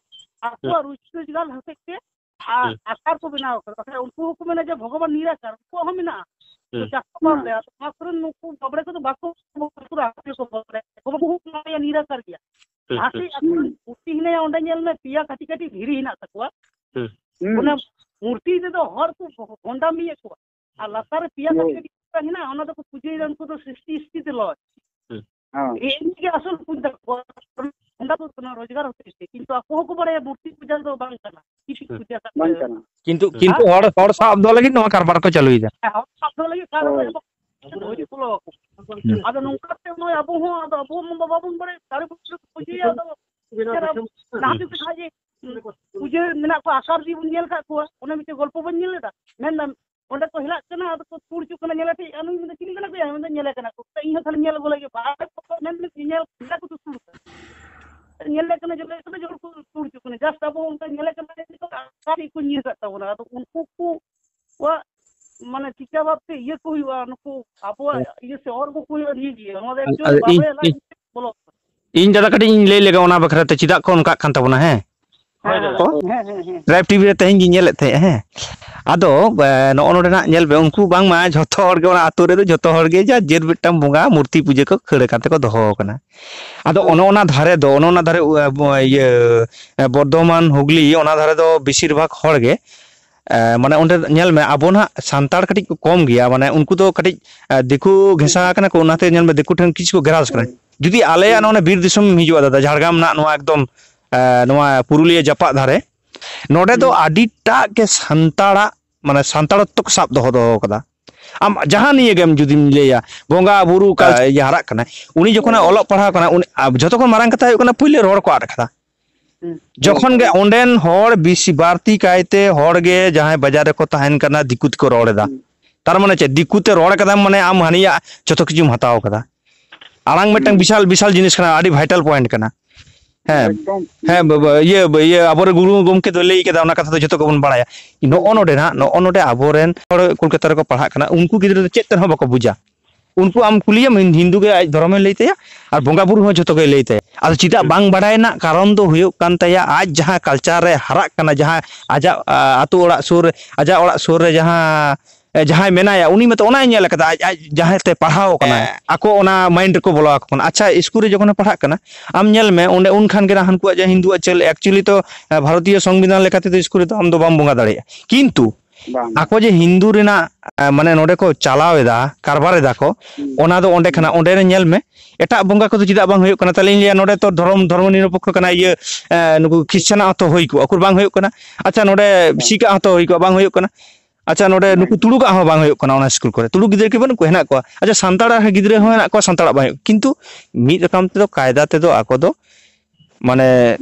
ᱦᱩᱸ, ᱟᱠᱚᱣᱟᱜ ᱨᱩᱡᱤ ᱨᱳᱡᱽᱜᱟᱨ ᱦᱚᱛᱮᱡ ᱛᱮ ᱟ-, ᱦᱩᱸ, ᱟᱠᱟᱨ ᱠᱚ ᱵᱮᱱᱟᱣ ᱠᱟᱫᱟ᱾ ᱵᱟᱠᱷᱟᱡ ᱩᱱᱠᱩ ᱦᱚᱸᱠᱚ ᱢᱮᱱᱟ ᱡᱮ ᱵᱷᱚᱜᱚᱵᱟᱱ ᱱᱤᱨᱟᱠᱟᱨ, ᱩᱱᱠᱩᱣᱟᱜ ᱦᱚᱸ ᱢᱮᱱᱟᱜᱼᱟ᱾ ᱛᱚ ᱦᱩᱸ, ᱪᱟᱥᱚᱜ ᱵᱟᱝ ᱨᱮ, ᱟᱫᱚ ᱚᱱᱟ ᱠᱚᱨᱮ ᱱᱩᱠᱩ ᱵᱟᱵᱲᱮ ᱠᱚᱫᱚ ᱵᱟᱠᱚ ᱵᱚᱛᱚᱨᱟ, ᱟᱠᱚ ᱜᱮᱠᱚ ᱵᱚᱛᱚᱨᱟ᱾ ᱜᱚ ᱵᱟᱵᱟ ᱦᱚᱸ ᱢᱮᱱᱟᱭᱟ ᱱᱤᱨᱟᱠᱟᱨ ᱜᱮᱭᱟ᱾ ᱦᱩᱸ, ᱡᱟᱦᱟᱸ ᱦᱩᱸ, ᱥᱮᱫ ᱟᱠᱚ ᱨᱮᱱ ᱯᱩᱛᱷᱤ ᱦᱮᱱᱟᱭᱟ, ᱚᱸᱰᱮ ᱧᱮᱞ ᱢᱮ ᱯᱮᱭᱟ ᱠᱟᱹᱴᱤᱡ ᱠᱟᱹᱴᱤᱡ ᱫᱷᱤᱨᱤ ᱦᱮᱱᱟᱜ ᱛᱟᱠᱚᱣᱟ᱾ ᱦᱩᱸ, ᱚᱱᱟ ᱢᱩᱨᱛᱤ ᱨᱮᱫᱚ ᱦᱚᱲ ᱠᱚ ᱵᱷᱚᱱᱰᱟᱢᱤᱭᱮᱫ ᱠᱚᱣᱟ᱾ ᱟᱨ ᱞᱟᱛᱟᱨ ᱨᱮ ᱯᱮᱭᱟ ᱠᱟᱹᱴᱤᱡ ᱠᱟᱹᱴᱤᱡ ᱦᱮᱱᱟᱜᱼᱟ, ᱚᱱᱟ ᱫᱚᱠᱚ ᱯᱩᱡᱟᱹᱭᱮᱫᱟ, ᱩᱱᱠᱩ ᱫᱚ ᱥᱨᱤᱥᱴᱤ ᱥᱨᱤᱥᱴᱤ ᱛᱮ ᱞᱚᱡᱽ᱾ ᱦᱩᱸ, ᱦᱮᱸ᱾ ᱮᱢᱱᱤ ᱜᱮ ᱟᱥᱚᱞ ᱯᱩᱡᱟᱹ ᱠᱚ, ᱚᱱᱟ ᱫᱚ ᱠᱳᱱᱳ ᱨᱳᱡᱽᱜᱟᱨ ᱦᱚᱛᱮᱡ ᱛᱮ, ᱠᱤᱱᱛᱩ ᱟᱠᱚ ᱦᱚᱸᱠᱚ ᱵᱟᱲᱟᱭᱟ ᱢᱩᱨᱛᱤ ᱯᱩᱡᱟᱹ ᱫᱚ ᱵᱟᱝ ᱠᱟᱱᱟ, ᱪᱤᱞᱤ ᱦᱩᱸ, ᱯᱩᱡᱟᱹ ᱠᱟᱱ ᱵᱟᱝ ᱛᱟᱭᱟ᱾ ᱠᱟᱱᱟ᱾ ᱠᱤᱱᱛᱩ ᱦᱩᱸ᱾ ᱠᱤᱱᱛᱩ ᱦᱚᱲ ᱦᱚᱲ ᱥᱟᱵ ᱫᱚ ᱞᱟᱹᱜᱤᱫ ᱱᱚᱣᱟ ᱠᱟᱨᱵᱟᱨ ᱠᱚ ᱪᱟᱹᱞᱩᱭᱮᱫᱟ᱾ ᱦᱮᱸ, ᱦᱚᱲ ᱥᱟᱵ ᱫᱚ ᱞᱟᱹᱜᱤᱫ ᱠᱟᱨᱵᱟᱨ ᱦᱳᱭ᱾ ᱠᱚ ᱪᱟᱹᱞᱩᱭᱮᱫᱟ᱾ ᱦᱩᱸ᱾ ᱟᱫᱚ ᱱᱚᱝᱠᱟ ᱛᱮ ᱱᱚᱜᱼᱚᱭ ᱟᱵᱚ ᱦᱚᱸ, ᱟᱫᱚ ᱟᱵᱚ ᱦᱚᱸ ᱵᱟᱵᱚᱱ ᱵᱟᱲᱟᱭᱟ, ᱫᱟᱨᱮ ᱵᱩᱴᱟᱹ ᱨᱮ ᱯᱩᱡᱟᱹᱭᱟ, ᱟᱫᱚ ᱱᱟᱦᱟᱜ ᱡᱩᱜᱽ ᱨᱮ ᱡᱟᱦᱟᱸᱭ ᱡᱮ ᱯᱩᱡᱟᱹ ᱢᱮᱱᱟᱜ ᱠᱚᱣᱟ, ᱟᱠᱟᱨ ᱡᱤᱵᱚᱱ ᱧᱮᱞ ᱟᱠᱟᱫ ᱠᱚᱣᱟ, ᱚᱱᱟ ᱢᱤᱫᱴᱮᱱ ᱜᱚᱞᱯᱚ ᱵᱚᱱ ᱧᱮᱞ ᱞᱮᱫᱟ᱾ ᱢᱮᱱᱫᱟᱢ ᱚᱸᱰᱮ ᱠᱚ ᱦᱮᱞᱟᱜ ᱠᱟᱱᱟ, ᱟᱫᱚ ᱠᱚ ᱛᱩᱲ ᱦᱚᱪᱚᱜ ᱠᱟᱱᱟ, ᱧᱮᱞᱮ ᱴᱷᱮᱡ, ᱟᱨ ᱱᱩᱭ ᱢᱮᱱᱫᱟ, "ᱪᱤᱞᱤ ᱠᱟᱱᱟ ᱠᱚᱭᱟ?" ᱢᱮᱱᱫᱟ, "ᱧᱮᱞᱮ ᱠᱟᱱᱟ ᱠᱚ᱾ ᱤᱧ ᱦᱚᱸ ᱛᱟᱦᱞᱮ ᱧᱮᱞ ᱟᱹᱜᱩ ᱞᱟᱹᱜᱤᱫ ᱵᱟᱦᱨᱮ ᱠᱚ ᱢᱮᱱ ᱢᱮ, ᱧᱮᱞ ᱠᱟᱱᱟ ᱠᱚ ᱛᱚ ᱛᱩᱲ ᱠᱟᱱᱟ᱾ ᱧᱮᱞᱮ ᱠᱟᱱᱟ, ᱡᱚᱛᱚ ᱠᱚ ᱡᱚᱦᱚᱲ ᱠᱚ ᱛᱩᱲ ᱦᱚᱪᱚᱜ ᱠᱟᱱᱟ, just ᱟᱵᱚ ᱚᱱᱠᱟ ᱧᱮᱞᱮ ᱠᱟᱱᱟ, ᱟᱠᱟᱨ ᱠᱚ ᱧᱤᱨ ᱠᱟᱜ ᱛᱟᱵᱚᱱᱟ᱾" ᱟᱫᱚ ᱩᱱᱠᱩ ᱠᱚ ᱠᱚᱣᱟᱜ ᱢᱟᱱᱮ ᱪᱤᱠᱟ ᱵᱷᱟᱵᱛᱮ ᱤᱭᱟᱹ ᱠᱚ ᱦᱩᱭᱩᱜᱼᱟ, ᱱᱩᱠᱩ ᱟᱵᱚᱣᱟᱜ ᱤᱭᱟᱹ ᱥᱮ ᱚᱨ ᱠᱚ ᱦᱩᱭᱩᱜᱼᱟ, ᱱᱤᱭᱟᱹ ᱜᱮ ᱱᱚᱣᱟ ᱫᱚ ᱟᱫᱚ actually ᱤᱧ, ᱵᱟᱵᱮ ᱞᱟᱡ ᱤᱧ, ᱵᱚᱞᱚ᱾ ᱤᱧ ᱫᱟᱫᱟ ᱠᱟᱹᱴᱤᱡ ᱤᱧ ᱞᱟᱹᱭ ᱞᱮᱜᱮ ᱚᱱᱟ ᱵᱟᱠᱷᱨᱟ ᱛᱮ, ᱪᱮᱫᱟᱜ ᱠᱚ ᱚᱱᱠᱟᱜ ᱠᱟᱱ ᱛᱟᱵᱚᱱᱟ, ᱦᱮᱸ? ᱦᱳᱭ ᱫᱟᱫᱟ᱾ ᱦᱮᱸ, ᱦᱮᱸ, ᱦᱮᱸ᱾ ᱴᱨᱟᱭᱤᱵᱽ ᱴᱤᱵᱷᱤ ᱨᱮ ᱛᱮᱦᱮᱧ ᱜᱤᱧ ᱧᱮᱞᱮᱫ ᱛᱟᱦᱮᱸᱜᱼᱟ, ᱦᱮᱸ᱾ ᱟᱫᱚ, ᱮ, ᱱᱚᱜᱼᱚ ᱱᱚᱰᱮᱱᱟᱜ ᱧᱮᱞ ᱯᱮ, ᱩᱱᱠᱩ ᱵᱟᱝᱢᱟ ᱡᱷᱚᱛᱚ ᱦᱚᱲ ᱜᱮ ᱚᱱᱟ ᱟᱹᱛᱩ ᱨᱮᱫᱚ ᱡᱷᱚᱛᱚ ᱦᱚᱲ ᱜᱮ ᱡᱟ ᱡᱮᱨ ᱢᱤᱫᱴᱟᱝ ᱵᱚᱸᱜᱟ ᱢᱩᱨᱛᱤ ᱯᱩᱡᱟᱹ ᱠᱚ ᱠᱷᱟᱹᱲ ᱟᱠᱟᱱ ᱛᱮᱠᱚ ᱫᱚᱦᱚ ᱟᱠᱟᱱᱟ᱾ ᱟᱫᱚ ᱦᱮᱸ᱾ ᱚᱱᱮ ᱚᱱᱟ ᱫᱷᱟᱨᱮ ᱫᱚ, ᱚᱱᱮ ᱚᱱᱟ ᱫᱷᱟᱨᱮ, ᱩ, ᱮ, ᱵᱚ-, ᱤᱭᱟᱹ, ᱮ, ᱵᱚᱨᱫᱷᱚᱢᱟᱱ, ᱦᱩᱜᱽᱞᱤ, ᱚᱱᱟ ᱫᱷᱟᱨᱮ ᱫᱚ ᱵᱮᱥᱤᱨ ᱵᱷᱟᱜᱽ ᱦᱚᱲ ᱜᱮ, ᱮ, ᱢᱟᱱᱮ ᱚᱸᱰᱮ ᱧᱮᱞ ᱢᱮ, ᱟᱵᱚ ᱱᱟᱦᱟᱜ ᱥᱟᱱᱛᱟᱲ ᱠᱟᱹᱴᱤᱡ ᱠᱚ ᱠᱚᱢ ᱜᱮᱭᱟ, ᱢᱟᱱᱮ ᱩᱱᱠᱩ ᱫᱚ ᱠᱟᱹᱴᱤᱡ, ᱮ, ᱫᱤᱠᱩ ᱜᱷᱮᱥᱟ ᱟᱠᱟᱱᱟ ᱠᱚ, ᱚᱱᱟᱛᱮ ᱧᱮᱞ ᱢᱮ, ᱫᱤᱠᱩ ᱴᱷᱮᱱ ᱠᱤᱪᱷᱩ ᱠᱚ ᱜᱨᱟᱥ ᱠᱟᱱᱟ᱾ ᱦᱮᱸ᱾ ᱡᱩᱫᱤ ᱟᱞᱮᱭᱟᱜ ᱦᱮᱸ᱾ ᱱᱚᱰᱮ ᱵᱤᱨ ᱫᱤᱥᱚᱢ ᱮᱢ ᱦᱤᱡᱩᱜᱼᱟ ᱫᱟᱫᱟ, ᱡᱷᱟᱲᱜᱨᱟᱢ ᱨᱮᱱᱟᱜ ᱱᱚᱣᱟ ᱮᱠᱫᱚᱢ, ᱮ, ᱱᱚᱣᱟ ᱯᱩᱨᱩᱞᱤᱭᱟᱹ ᱡᱟᱯᱟᱜ ᱫᱷᱟᱨᱮ, ᱱᱚᱰᱮ ᱫᱚ ᱦᱩᱸ᱾ ᱟᱹᱰᱤᱴᱟᱜ ᱜᱮ ᱥᱟᱱᱛᱟᱲᱟᱜ, ᱢᱟᱱᱮ ᱥᱟᱱᱛᱟᱲᱚᱛᱛᱚ ᱠᱚ ᱥᱟᱵ ᱫᱚᱦᱚ, ᱫᱚᱦᱚ ᱠᱟᱫᱟ᱾ ᱟᱢ ᱡᱟᱦᱟᱸ ᱱᱤᱭᱟᱹ ᱜᱮᱢ ᱡᱩᱫᱤᱢ ᱞᱟᱹᱭᱟ, ᱵᱚᱸᱜᱟ ᱵᱩᱨᱩ ᱠᱟᱞ-, ᱤᱭᱟᱹ ᱦᱟᱨᱟᱜ ᱠᱟᱱᱟ, ᱩᱱᱤ ᱡᱚᱠᱷᱚᱱᱮ ᱚᱞᱚᱜ ᱯᱟᱲᱦᱟᱣ ᱠᱟᱱᱟ, ᱩᱱᱤ, ᱟ, ᱡᱷᱚᱛᱚ ᱠᱷᱚᱱ ᱢᱟᱨᱟᱝ ᱠᱟᱛᱷᱟ ᱦᱩᱭᱩᱜ ᱠᱟᱱᱟ, ᱯᱩᱭᱞᱟᱹ ᱨᱚᱲ ᱠᱚ ᱟᱫ ᱠᱟᱫᱟ᱾ ᱦᱩᱸ᱾ ᱡᱚᱠᱷᱚᱱ ᱜᱮ ᱚᱸᱰᱮᱱ ᱦᱚᱲ ᱵᱤᱥᱤ ᱵᱟᱹᱲᱛᱤ ᱠᱟᱭᱛᱮ ᱦᱚᱲ ᱜᱮ ᱡᱟᱦᱟᱸᱭ ᱵᱟᱡᱟᱨ ᱨᱮᱠᱚ ᱛᱟᱦᱮᱱ ᱠᱟᱱᱟ, ᱫᱤᱠᱩ ᱛᱮᱠᱚ ᱨᱚᱲ ᱮᱫᱟ᱾ ᱦᱩᱸ᱾ ᱛᱟᱨ ᱢᱟᱱᱮ ᱪᱮᱫ? ᱫᱤᱠᱩ ᱛᱮ ᱨᱚᱲ ᱠᱟᱫᱟᱢ ᱢᱟᱱᱮ ᱟᱢ ᱦᱟᱹᱱᱤᱭᱟᱜ ᱡᱷᱚᱛᱚ ᱠᱤᱪᱷᱩᱢ ᱦᱟᱛᱟᱣ ᱠᱟᱫᱟ᱾ ᱟᱲᱟᱝ ᱢᱤᱫᱴᱟᱝ ᱦᱩᱸ᱾ ᱵᱤᱥᱟᱞ, ᱵᱤᱥᱟᱞ ᱡᱤᱱᱤᱥ ᱠᱟᱱᱟ, ᱟᱹᱰᱤ vital point ᱠᱟᱱᱟ᱾ ᱦᱮᱸ᱾ ᱮᱠᱫᱚᱢ᱾ ᱦᱮᱸ, ᱵᱟ-, ᱵᱟ-, ᱤᱭᱟᱹ, ᱵᱟ-, ᱤᱭᱟᱹ, ᱟᱵᱚᱨᱮᱱ ᱜᱩᱨᱩ ᱜᱚᱢᱠᱮ ᱫᱚᱭ ᱞᱟᱹᱭ ᱠᱟᱫᱟ, ᱚᱱᱟ ᱠᱟᱛᱷᱟ ᱫᱚ ᱡᱷᱚᱛᱚ ᱜᱮᱵᱚᱱ ᱵᱟᱲᱟᱭᱟ᱾ ᱱᱚᱜᱼᱚ ᱦᱩᱸ᱾ ᱱᱚᱰᱮ ᱱᱟᱦᱟᱜ, ᱱᱚᱜᱼᱚ ᱱᱚᱰᱮ ᱟᱵᱚᱨᱮᱱ ᱦᱚᱲ ᱠᱳᱞᱠᱟᱛᱟ ᱨᱮᱠᱚ ᱯᱟᱲᱦᱟᱜ ᱠᱟᱱᱟ, ᱩᱱᱠᱩ ᱜᱤᱫᱽᱨᱟᱹ ᱫᱚ ᱪᱮᱫ ᱛᱮ ᱨᱮᱦᱚᱸ ᱵᱟᱠᱚ ᱵᱩᱡᱟ᱾ ᱩᱱᱠᱩ ᱟᱢ ᱠᱩᱞᱤᱭᱮᱢ, ᱦᱤᱱ-, ᱦᱤᱱᱫᱩ ᱜᱮ ᱟᱡ ᱫᱷᱚᱨᱚᱢᱮ ᱞᱟᱹᱭ ᱛᱟᱭᱟ, ᱟᱨ ᱵᱚᱸᱜᱟ ᱵᱩᱨᱩ ᱦᱚᱸ ᱡᱷᱚᱛᱚ ᱜᱮᱭ ᱞᱟᱹᱭ ᱛᱟᱭᱟ᱾ ᱟᱫᱚ ᱪᱮᱫᱟᱜ ᱦᱩᱸ᱾ ᱵᱟᱝ ᱵᱟᱲᱟᱭ ᱨᱮᱱᱟᱜ ᱠᱟᱨᱚᱱ ᱫᱚ ᱦᱩᱭᱩᱜ ᱠᱟᱱ ᱛᱟᱭᱟ, ᱟᱡ ᱡᱟᱦᱟᱸ culture ᱨᱮ ᱦᱟᱨᱟᱜ ᱠᱟᱱᱟ, ᱡᱟᱦᱟᱸ ᱟᱡᱟᱜ, ᱟ, ᱟᱹᱛᱩ ᱚᱲᱟᱜ ᱥᱩᱨ ᱨᱮ, ᱟᱡᱟᱜ ᱚᱲᱟᱜ ᱥᱩᱨ ᱨᱮ ᱡᱟᱦᱟᱸ, ᱮ, ᱡᱟᱦᱟᱸᱭ ᱢᱮᱱᱟᱭᱟ, ᱩᱱᱤ ᱢᱟᱛᱚ ᱚᱱᱟᱭ ᱧᱮᱞ ᱠᱟᱫᱟ, ᱟᱡ, ᱟᱡ ᱡᱟᱦᱟᱸᱭ ᱛᱮ ᱯᱟᱲᱦᱟᱣ ᱠᱟᱱᱟᱭ, ᱦᱮᱸ᱾ ᱟᱠᱚ ᱚᱱᱟ mind ᱨᱮᱠᱚ ᱵᱚᱞᱚ ᱟᱠᱚ ᱠᱟᱱᱟ᱾ ᱟᱪᱪᱷᱟ, ᱤᱥᱠᱩᱞ ᱨᱮ ᱡᱚᱠᱷᱚᱱᱮ ᱯᱟᱲᱦᱟᱜ ᱠᱟᱱᱟ, ᱟᱢ ᱧᱮᱞ ᱢᱮ, ᱚᱸᱰᱮ ᱩᱱ ᱠᱷᱟᱱ ᱜᱮ ᱦᱟᱱᱠᱩᱣᱟᱜ ᱡᱟᱦᱟᱸ ᱦᱤᱱᱫᱩᱣᱟᱜ ᱪᱟᱹᱞ, actually ᱛᱚ, ᱮ, ᱵᱷᱟᱨᱚᱛᱤᱭᱚ ᱥᱚᱝᱵᱤᱫᱷᱟᱱ ᱞᱮᱠᱟ ᱛᱮᱫᱚ ᱤᱥᱠᱩᱞ ᱨᱮᱫᱚ ᱟᱢ ᱫᱚ ᱵᱟᱢ ᱵᱚᱸᱜᱟ ᱫᱟᱲᱮᱭᱟᱜᱼᱟ᱾ ᱠᱤᱱᱛᱩ ᱟᱠᱚ ᱡᱮ ᱦᱤᱱᱫᱩ ᱨᱮᱱᱟᱜ, ᱮ, ᱢᱟᱱᱮ ᱱᱚᱰᱮ ᱠᱚ ᱪᱟᱞᱟᱣ ᱮᱫᱟ, ᱠᱟᱨᱵᱟᱨ ᱮᱫᱟ ᱠᱚ, ᱚᱱᱟ ᱫᱚ ᱚᱸᱰᱮ ᱠᱟᱱᱟ᱾ ᱚᱸᱰᱮ ᱨᱮ ᱧᱮᱞ ᱢᱮ, ᱮᱴᱟᱜ ᱵᱚᱸᱜᱟ ᱠᱚᱫᱚ ᱪᱮᱫᱟᱜ ᱵᱟᱝ ᱦᱩᱭᱩᱜ ᱠᱟᱱᱟ? ᱛᱟᱦᱞᱮ ᱤᱧ ᱞᱟᱹᱭᱟ, ᱱᱚᱰᱮ ᱛᱚ ᱫᱷᱚᱨᱚᱢ, ᱫᱷᱚᱨᱢᱚ ᱱᱤᱨᱚᱯᱮᱠᱠᱷᱚ ᱠᱟᱱᱟ, ᱤᱭᱟᱹ, ᱮ, ᱱᱩᱠᱩ ᱠᱷᱨᱤᱥᱪᱟᱱᱟᱜ ᱦᱚᱸᱛᱚ ᱦᱩᱭ ᱠᱚᱜᱼᱟ, ᱩᱠᱩᱨ ᱵᱟᱝ ᱦᱩᱭᱩᱜ ᱠᱟᱱᱟ? ᱟᱪᱪᱷᱟ, ᱱᱚᱰᱮ ᱥᱤᱠᱟᱜ ᱦᱚᱸᱛᱚ ᱦᱩᱭ ᱠᱚᱜᱼᱟ, ᱵᱟᱝ ᱦᱩᱭᱩᱜ ᱠᱟᱱᱟ? ᱟᱪᱪᱷᱟ, ᱱᱚᱰᱮ ᱱᱩᱠᱩ ᱛᱩᱲᱩᱠᱟᱜ ᱦᱚᱸ ᱵᱟᱝ ᱦᱩᱭᱩᱜ ᱠᱟᱱᱟ ᱚᱱᱟ ᱥᱠᱩᱞ ᱠᱚᱨᱮ᱾ ᱛᱩᱲᱩᱠ ᱜᱤᱫᱽᱨᱟᱹ ᱠᱤ ᱵᱟᱹᱱᱩᱜ ᱠᱚᱣᱟ? ᱦᱮᱱᱟᱜ ᱠᱚᱣᱟ᱾ ᱟᱪᱪᱷᱟ, ᱥᱟᱱᱛᱟᱲᱟᱜ ᱦᱚᱸ ᱜᱤᱫᱽᱨᱟᱹ ᱦᱚᱸ ᱦᱮᱱᱟᱜ ᱠᱚᱣᱟ, ᱥᱟᱱᱛᱟᱲᱟᱜ ᱵᱟᱝ ᱦᱩᱭᱩᱜ, ᱠᱤᱱᱛᱩ ᱢᱤᱫ ᱨᱚᱠᱚᱢ ᱛᱮᱫᱚ, ᱠᱟᱭᱫᱟ ᱛᱮᱫᱚ ᱟᱠᱚ ᱫᱚ, ᱢᱟᱱᱮ,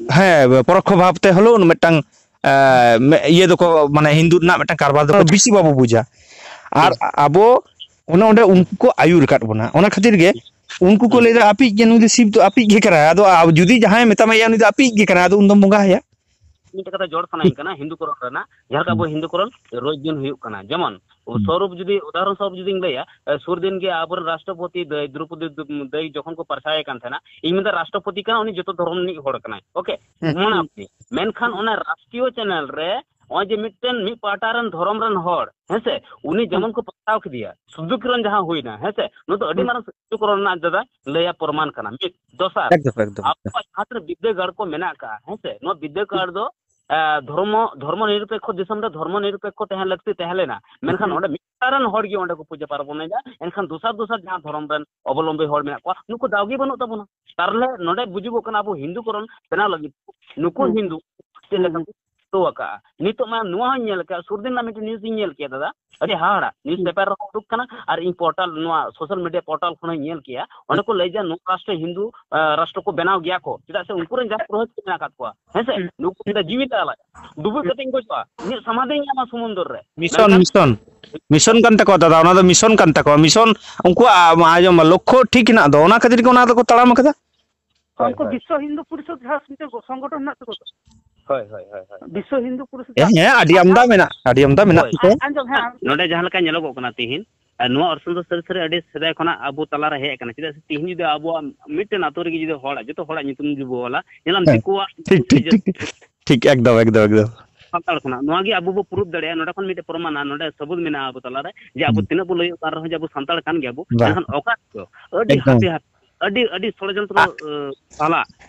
ᱦᱮᱸ, ᱯᱚᱨᱚᱠᱠᱷᱚ ᱵᱷᱟᱵᱽ ᱛᱮ ᱦᱚᱞᱮᱣ ᱢᱤᱫᱴᱟᱝ, ᱮ, ᱢᱮ-, ᱤᱭᱟᱹ ᱫᱚᱠᱚ, ᱢᱟᱱᱮ, ᱦᱤᱱᱫᱩ ᱨᱮᱱᱟᱜ ᱢᱤᱫᱴᱟᱝ ᱠᱟᱨᱵᱟᱨ ᱫᱚᱠᱚ ᱵᱮᱥᱤ ᱵᱟᱵᱚ ᱵᱩᱡᱟ᱾ ᱟᱨ ᱟᱵᱚ ᱚᱱᱮ ᱚᱸᱰᱮ ᱩᱱᱠᱩ ᱠᱚ ᱟᱹᱭᱩᱨ ᱟᱠᱟᱫ ᱵᱚᱱᱟ᱾ ᱚᱱᱟ ᱠᱷᱟᱹᱛᱤᱨ ᱜᱮ ᱩᱱᱠᱩ ᱠᱚ ᱞᱟᱹᱭᱫᱟ, "ᱟᱯᱤᱡ ᱜᱮ, ᱱᱩᱭ ᱫᱚ ᱥᱤᱵ ᱫᱚ ᱟᱯᱤᱡ ᱜᱮ ᱠᱟᱱᱟᱭ᱾" ᱟᱫᱚ ᱟ-, ᱡᱩᱫᱤ ᱡᱟᱦᱟᱸᱭ ᱢᱮᱛᱟᱢᱟ, "ᱭᱟ, ᱱᱩᱭ ᱫᱚ ᱟᱯᱤᱡ ᱜᱮ ᱠᱟᱱᱟᱭ", ᱟᱫᱚ ᱩᱱᱫᱚᱢ ᱵᱚᱸᱜᱟ ᱟᱭᱟ᱾ ᱢᱤᱫᱴᱮᱡ ᱠᱟᱛᱷᱟ ᱡᱚᱲ ᱥᱟᱱᱟᱧ ᱠᱟᱱᱟ, ᱦᱤᱱᱫᱩ ᱠᱚᱨᱚᱱ ᱨᱮᱱᱟᱜ, ᱡᱟᱦᱟᱸ ᱞᱮᱠᱟ ᱟᱵᱚ ᱦᱤᱱᱫᱩ ᱠᱚᱨᱚᱱ ᱨᱳᱡᱽ ᱫᱤᱱ ᱦᱩᱭᱩᱜ ᱠᱟᱱᱟ᱾ ᱡᱮᱢᱚᱱ, ᱦᱩᱸ᱾ ᱥᱚᱨᱩᱯ ᱡᱩᱫᱤ, ᱩᱫᱟᱦᱚᱨᱚᱱ ᱥᱚᱨᱩᱯ ᱡᱩᱫᱤᱧ ᱞᱟᱹᱭᱟ, ᱮ, ᱥᱩᱨ ᱫᱤᱱ ᱜᱮ ᱟᱵᱚᱨᱮᱱ ᱨᱟᱥᱴᱨᱚᱯᱚᱛᱤ ᱫᱟᱹᱭ, ᱫᱨᱚᱯᱚᱫᱤ ᱫᱟᱹᱭ ᱡᱚᱠᱷᱚᱱ ᱠᱚ ᱯᱟᱨᱪᱟᱭᱮ ᱠᱟᱱ ᱛᱟᱦᱮᱱᱟ, ᱤᱧ ᱢᱮᱱᱫᱟ ᱨᱟᱥᱴᱨᱚᱯᱚᱛᱤ ᱠᱟᱱᱟ, ᱩᱱᱤ ᱡᱚᱛᱚ ᱫᱷᱚᱨᱚᱢ ᱨᱤᱱᱤᱡ ᱦᱚᱲ ᱠᱟᱱᱟᱭ᱾ ᱳᱠᱮ? ᱦᱩᱸ᱾ ᱢᱟᱱᱟᱣ ᱠᱮᱫᱟᱹᱧ᱾ ᱢᱮᱱᱠᱷᱟᱱ ᱚᱱᱟ ᱨᱟᱥᱴᱨᱤᱭᱚ ᱪᱮᱱᱮᱞ ᱨᱮ ᱱᱚᱜᱼᱚᱭ ᱡᱮ ᱢᱤᱫᱴᱮᱱ, ᱢᱤᱫ ᱯᱟᱦᱴᱟ ᱨᱮᱱ ᱫᱷᱚᱨᱚᱢ ᱨᱮᱱ ᱦᱚᱲ, ᱦᱮᱸᱥᱮ, ᱩᱱᱤ ᱦᱩᱸ᱾ ᱡᱮᱢᱚᱱ ᱠᱚ ᱯᱟᱥᱱᱟᱣ ᱠᱮᱫᱮᱭᱟ, ᱥᱩᱡᱩᱜᱽ ᱠᱤᱨᱚᱱ ᱡᱟᱦᱟᱸ ᱦᱩᱭᱱᱟ, ᱦᱮᱸᱥᱮ, ᱱᱚᱣᱟ ᱫᱚ ᱟᱹᱰᱤ ᱦᱩᱸ᱾ ᱢᱟᱨᱟᱝ ᱥᱩᱡᱩᱜᱽ ᱠᱤᱨᱚᱱ ᱨᱮᱱᱟᱜ ᱫᱟᱫᱟ ᱞᱟᱹᱭᱟ ᱯᱨᱚᱢᱟᱱ ᱠᱟᱱᱟ᱾ ᱢᱤᱫ, ᱫᱚᱥᱟᱨ, ᱮᱠᱫᱚᱢ, ᱮᱠᱫᱚᱢ, ᱮᱠᱫᱚᱢ᱾ ᱟᱵᱚᱣᱟᱜ ᱡᱟᱦᱟᱸ ᱛᱤᱱᱟᱹᱜ ᱵᱤᱫᱽᱫᱟᱹᱜᱟᱲ ᱠᱚ ᱢᱮᱱᱟᱜ ᱟᱠᱟᱫᱼᱟ, ᱦᱮᱸᱥᱮ, ᱱᱚᱣᱟ ᱵᱤᱫᱽᱫᱟᱹᱜᱟᱲ ᱫᱚ, ᱮ, ᱫᱷᱚᱨᱢᱚ, ᱫᱷᱚᱨᱢᱚ ᱱᱤᱨᱚᱯᱮᱠᱠᱷᱚ ᱫᱤᱥᱚᱢ ᱨᱮ ᱫᱷᱚᱨᱢᱚ ᱱᱤᱨᱚᱯᱮᱠᱠᱷᱚ ᱛᱟᱦᱮᱸ ᱞᱟᱹᱠᱛᱤ ᱛᱟᱦᱮᱸ ᱞᱮᱱᱟ, ᱢᱮᱱᱠᱷᱟᱱ ᱦᱩᱸ᱾ ᱚᱸᱰᱮ ᱢᱤᱫᱴᱟᱝ ᱨᱮᱱ ᱦᱚᱲ ᱜᱮ ᱚᱸᱰᱮ ᱠᱚ ᱯᱩᱡᱟᱹ ᱯᱟᱨᱵᱚᱱ ᱮᱫᱟ, ᱮᱱᱠᱷᱟᱱ ᱫᱚᱥᱟᱨ ᱫᱚᱥᱟᱨ ᱡᱟᱦᱟᱸ ᱫᱷᱚᱨᱚᱢ ᱨᱮᱱ ᱚᱵᱚᱞᱚᱢᱵᱤ ᱦᱚᱲ ᱢᱮᱱᱟᱜ ᱠᱚᱣᱟ, ᱱᱩᱠᱩ ᱫᱟᱣ ᱜᱮ ᱵᱟᱹᱱᱩᱜ ᱛᱟᱵᱚᱱᱟ᱾ ᱛᱟᱦᱞᱮ ᱱᱚᱰᱮ ᱵᱩᱡᱩᱜᱚᱜ ᱠᱟᱱᱟ, ᱟᱵᱚ ᱦᱤᱱᱫᱩ ᱠᱚᱨᱚᱱ ᱵᱮᱱᱟᱣ ᱞᱟᱹᱜᱤᱫ ᱱᱩᱠᱩ ᱦᱩᱸ᱾ ᱦᱤᱱᱫᱩ ᱪᱮᱫ ᱦᱩᱸ, ᱞᱮᱠᱟ ᱦᱩᱸ᱾ ᱠᱚ ᱪᱷᱩᱴᱟᱹᱣ ᱟᱠᱟᱜᱼᱟ᱾ ᱱᱤᱛᱚᱜ ᱢᱟ ᱱᱚᱣᱟ ᱦᱚᱸᱧ ᱧᱮᱞ ᱠᱮᱜᱼᱟ, ᱥᱩᱨ ᱫᱤᱱ ᱨᱮᱱᱟᱜ ᱢᱤᱫᱴᱮᱱ news ᱤᱧ ᱧᱮᱞ ᱠᱮᱜᱼᱟ ᱫᱟᱫᱟ, ᱟᱹᱰᱤ ᱦᱟᱦᱟᱲᱟᱜ᱾ News paper ᱨᱮᱦᱚᱸ ᱩᱰᱩᱠ ᱠᱟᱱᱟ ᱟᱨ ᱤᱧ portal, ᱱᱚᱣᱟ social media portal ᱠᱷᱚᱱ ᱦᱚᱸᱧ ᱧᱮᱞ ᱠᱮᱜᱼᱟ᱾ ᱚᱸᱰᱮ ᱠᱚ ᱞᱟᱹᱭ ᱜᱮᱭᱟ, ᱱᱚᱣᱟ ᱨᱟᱥᱴᱨᱚ ᱦᱤᱱᱫᱩ, ᱟᱸ, ᱨᱟᱥᱴᱨᱚ ᱠᱚ ᱵᱮᱱᱟᱣ ᱜᱮᱭᱟ ᱠᱚ, ᱪᱮᱫᱟᱜ ᱥᱮ ᱩᱱᱠᱩ ᱨᱮᱱ ᱡᱟᱦᱟᱸ ᱯᱩᱨᱳᱦᱤᱛ ᱠᱚ ᱢᱮᱱᱟᱜ ᱟᱠᱟᱫ ᱠᱚᱣᱟ, ᱦᱮᱸ ᱥᱮ? ᱦᱩᱸ᱾ ᱱᱩᱠᱩ ᱢᱮᱱᱫᱟ, "ᱡᱤᱣᱤ ᱛᱮ ᱟᱞᱟᱭ, ᱰᱩᱵᱩᱡ ᱠᱟᱛᱮ ᱤᱧ ᱜᱚᱡᱚᱜᱼᱟ, ᱤᱧᱟᱹᱜ ᱥᱚᱢᱟᱫᱷᱤᱧ ᱧᱟᱢᱟ ᱥᱚᱢᱩᱱᱫᱚᱨ ᱨᱮ᱾" ᱢᱤᱥᱚᱱ, ᱢᱮᱱᱠᱷᱟᱱ ᱢᱤᱥᱚᱱ, ᱢᱤᱥᱚᱱ ᱠᱟᱱ ᱛᱟᱠᱚᱣᱟ ᱫᱟᱫᱟ, ᱚᱱᱟ ᱫᱚ ᱢᱤᱥᱚᱱ ᱠᱟᱱ ᱛᱟᱠᱚᱣᱟ᱾ ᱢᱤᱥᱚᱱ ᱩᱱᱠᱩᱣᱟᱜ, ᱟᱸᱡᱚᱢ ᱢᱟ, ᱞᱚᱠᱠᱷᱚ ᱴᱷᱤᱠ ᱦᱮᱱᱟᱜ ᱫᱚ, ᱚᱱᱟ ᱠᱷᱟᱹᱛᱤᱨ ᱜᱮ ᱚᱱᱟ ᱫᱚᱠᱚ ᱛᱟᱲᱟᱢ ᱟᱠᱟᱫᱟ᱾ ᱦᱳᱭ, ᱩᱱᱠᱩ ᱦᱳᱭ᱾ ᱵᱤᱥᱥᱚ ᱦᱤᱱᱫᱩ ᱯᱚᱨᱤᱥᱚᱫᱽ ᱡᱟᱦᱟᱸ ᱢᱤᱫᱴᱮᱱ ᱥᱚᱝᱜᱚᱴᱷᱚᱱ ᱦᱮᱱᱟᱜ ᱛᱟᱠᱚ ᱫᱚ᱾ ᱦᱳᱭ, ᱦᱳᱭ, ᱦᱳᱭ, ᱦᱳᱭ᱾ ᱵᱤᱥᱥᱚ ᱦᱤᱱᱫᱩ ᱯᱚᱨᱤᱥᱚᱫᱽ ᱦᱮᱸ, ᱡᱟᱦᱟᱸ ᱦᱮᱸ, ᱟᱹᱰᱤ ᱟᱢᱫᱟ ᱥᱟᱱᱛᱟᱲ ᱢᱮᱱᱟᱜ, ᱟᱹᱰᱤ ᱟᱢᱫᱟ ᱢᱮᱱᱟᱜ ᱦᱳᱭ᱾ ᱛᱟᱠᱚᱣᱟ᱾ ᱟᱸᱡᱚᱢ, ᱦᱮᱸ, ᱟᱸᱡᱚᱢ᱾ ᱱᱚᱰᱮ ᱡᱟᱦᱟᱸ ᱞᱮᱠᱟ ᱧᱮᱞᱚᱜᱚᱜ ᱠᱟᱱᱟ ᱛᱤᱦᱤᱧ, ᱟᱨ ᱱᱚᱣᱟ ᱚᱨᱥᱚᱝ ᱫᱚ ᱥᱟᱹᱨᱤ ᱥᱟᱹᱨᱤ ᱟᱹᱰᱤ ᱥᱮᱫᱟᱭ ᱠᱷᱚᱱᱟᱜ ᱟᱵᱚ ᱛᱟᱞᱟᱨᱮ ᱦᱮᱡ ᱟᱠᱟᱱᱟ᱾ ᱪᱮᱫᱟᱜ ᱥᱮ ᱛᱤᱦᱤᱧ ᱡᱩᱫᱤ ᱟᱵᱚᱣᱟᱜ ᱢᱤᱫᱴᱮᱱ ᱟᱛᱳ ᱨᱮᱜᱮ ᱡᱩᱫᱤ ᱦᱚᱲᱟᱜ, ᱡᱚᱛᱚ ᱦᱚᱲᱟᱜ ᱧᱩᱛᱩᱢ ᱡᱩᱫᱤ ᱵᱚ ᱚᱞᱟ, ᱧᱮᱞᱟᱢ ᱦᱮᱸ᱾ ᱫᱤᱠᱩᱣᱟᱜ ᱴᱷᱤᱠ, ᱴᱷᱤᱠ, ᱡᱟᱹᱥᱛᱤ ᱴᱷᱤᱠ, ᱴᱷᱤᱠ᱾ ᱴᱷᱤᱠ, ᱮᱠᱫᱚᱢ, ᱮᱠᱫᱚᱢ, ᱮᱠᱫᱚᱢ᱾ ᱥᱟᱱᱛᱟᱲ ᱠᱷᱚᱱᱟᱜ᱾ ᱱᱚᱣᱟ ᱜᱮ ᱟᱵᱚ ᱵᱚ ᱯᱨᱩᱯ ᱫᱟᱲᱮᱭᱟᱜᱼᱟ᱾ ᱱᱚᱰᱮ ᱠᱷᱚᱱ ᱢᱤᱫᱴᱮᱱ ᱯᱨᱚᱢᱟᱱᱟ, ᱱᱚᱰᱮ ᱥᱟᱹᱵᱩᱛ ᱢᱮᱱᱟᱜᱼᱟ ᱟᱵᱚ ᱛᱟᱞᱟᱨᱮ, ᱡᱮ ᱟᱵᱚ ᱦᱩᱸ᱾ ᱛᱤᱱᱟᱹᱜ ᱵᱚ ᱞᱟᱹᱭᱚᱜ ᱠᱟᱱ ᱨᱮᱦᱚᱸ ᱡᱮ ᱟᱵᱚ ᱥᱟᱱᱛᱟᱲ ᱠᱟᱱ ᱜᱮᱭᱟ ᱵᱚ᱾ ᱵᱟ᱾ ᱢᱮᱱᱠᱷᱟᱱ ᱚᱠᱟ ᱨᱮᱪᱚ ᱟᱹᱰᱤ ᱮᱠᱫᱚᱢ᱾ ᱦᱟᱛᱮ ᱦᱟᱛᱮ, ᱟᱹᱰᱤ, ᱟᱹᱰᱤ ᱥᱚᱲᱚᱡᱚᱱᱛᱨᱚ, ᱟ- ᱟᱹ, ᱛᱟᱞᱟ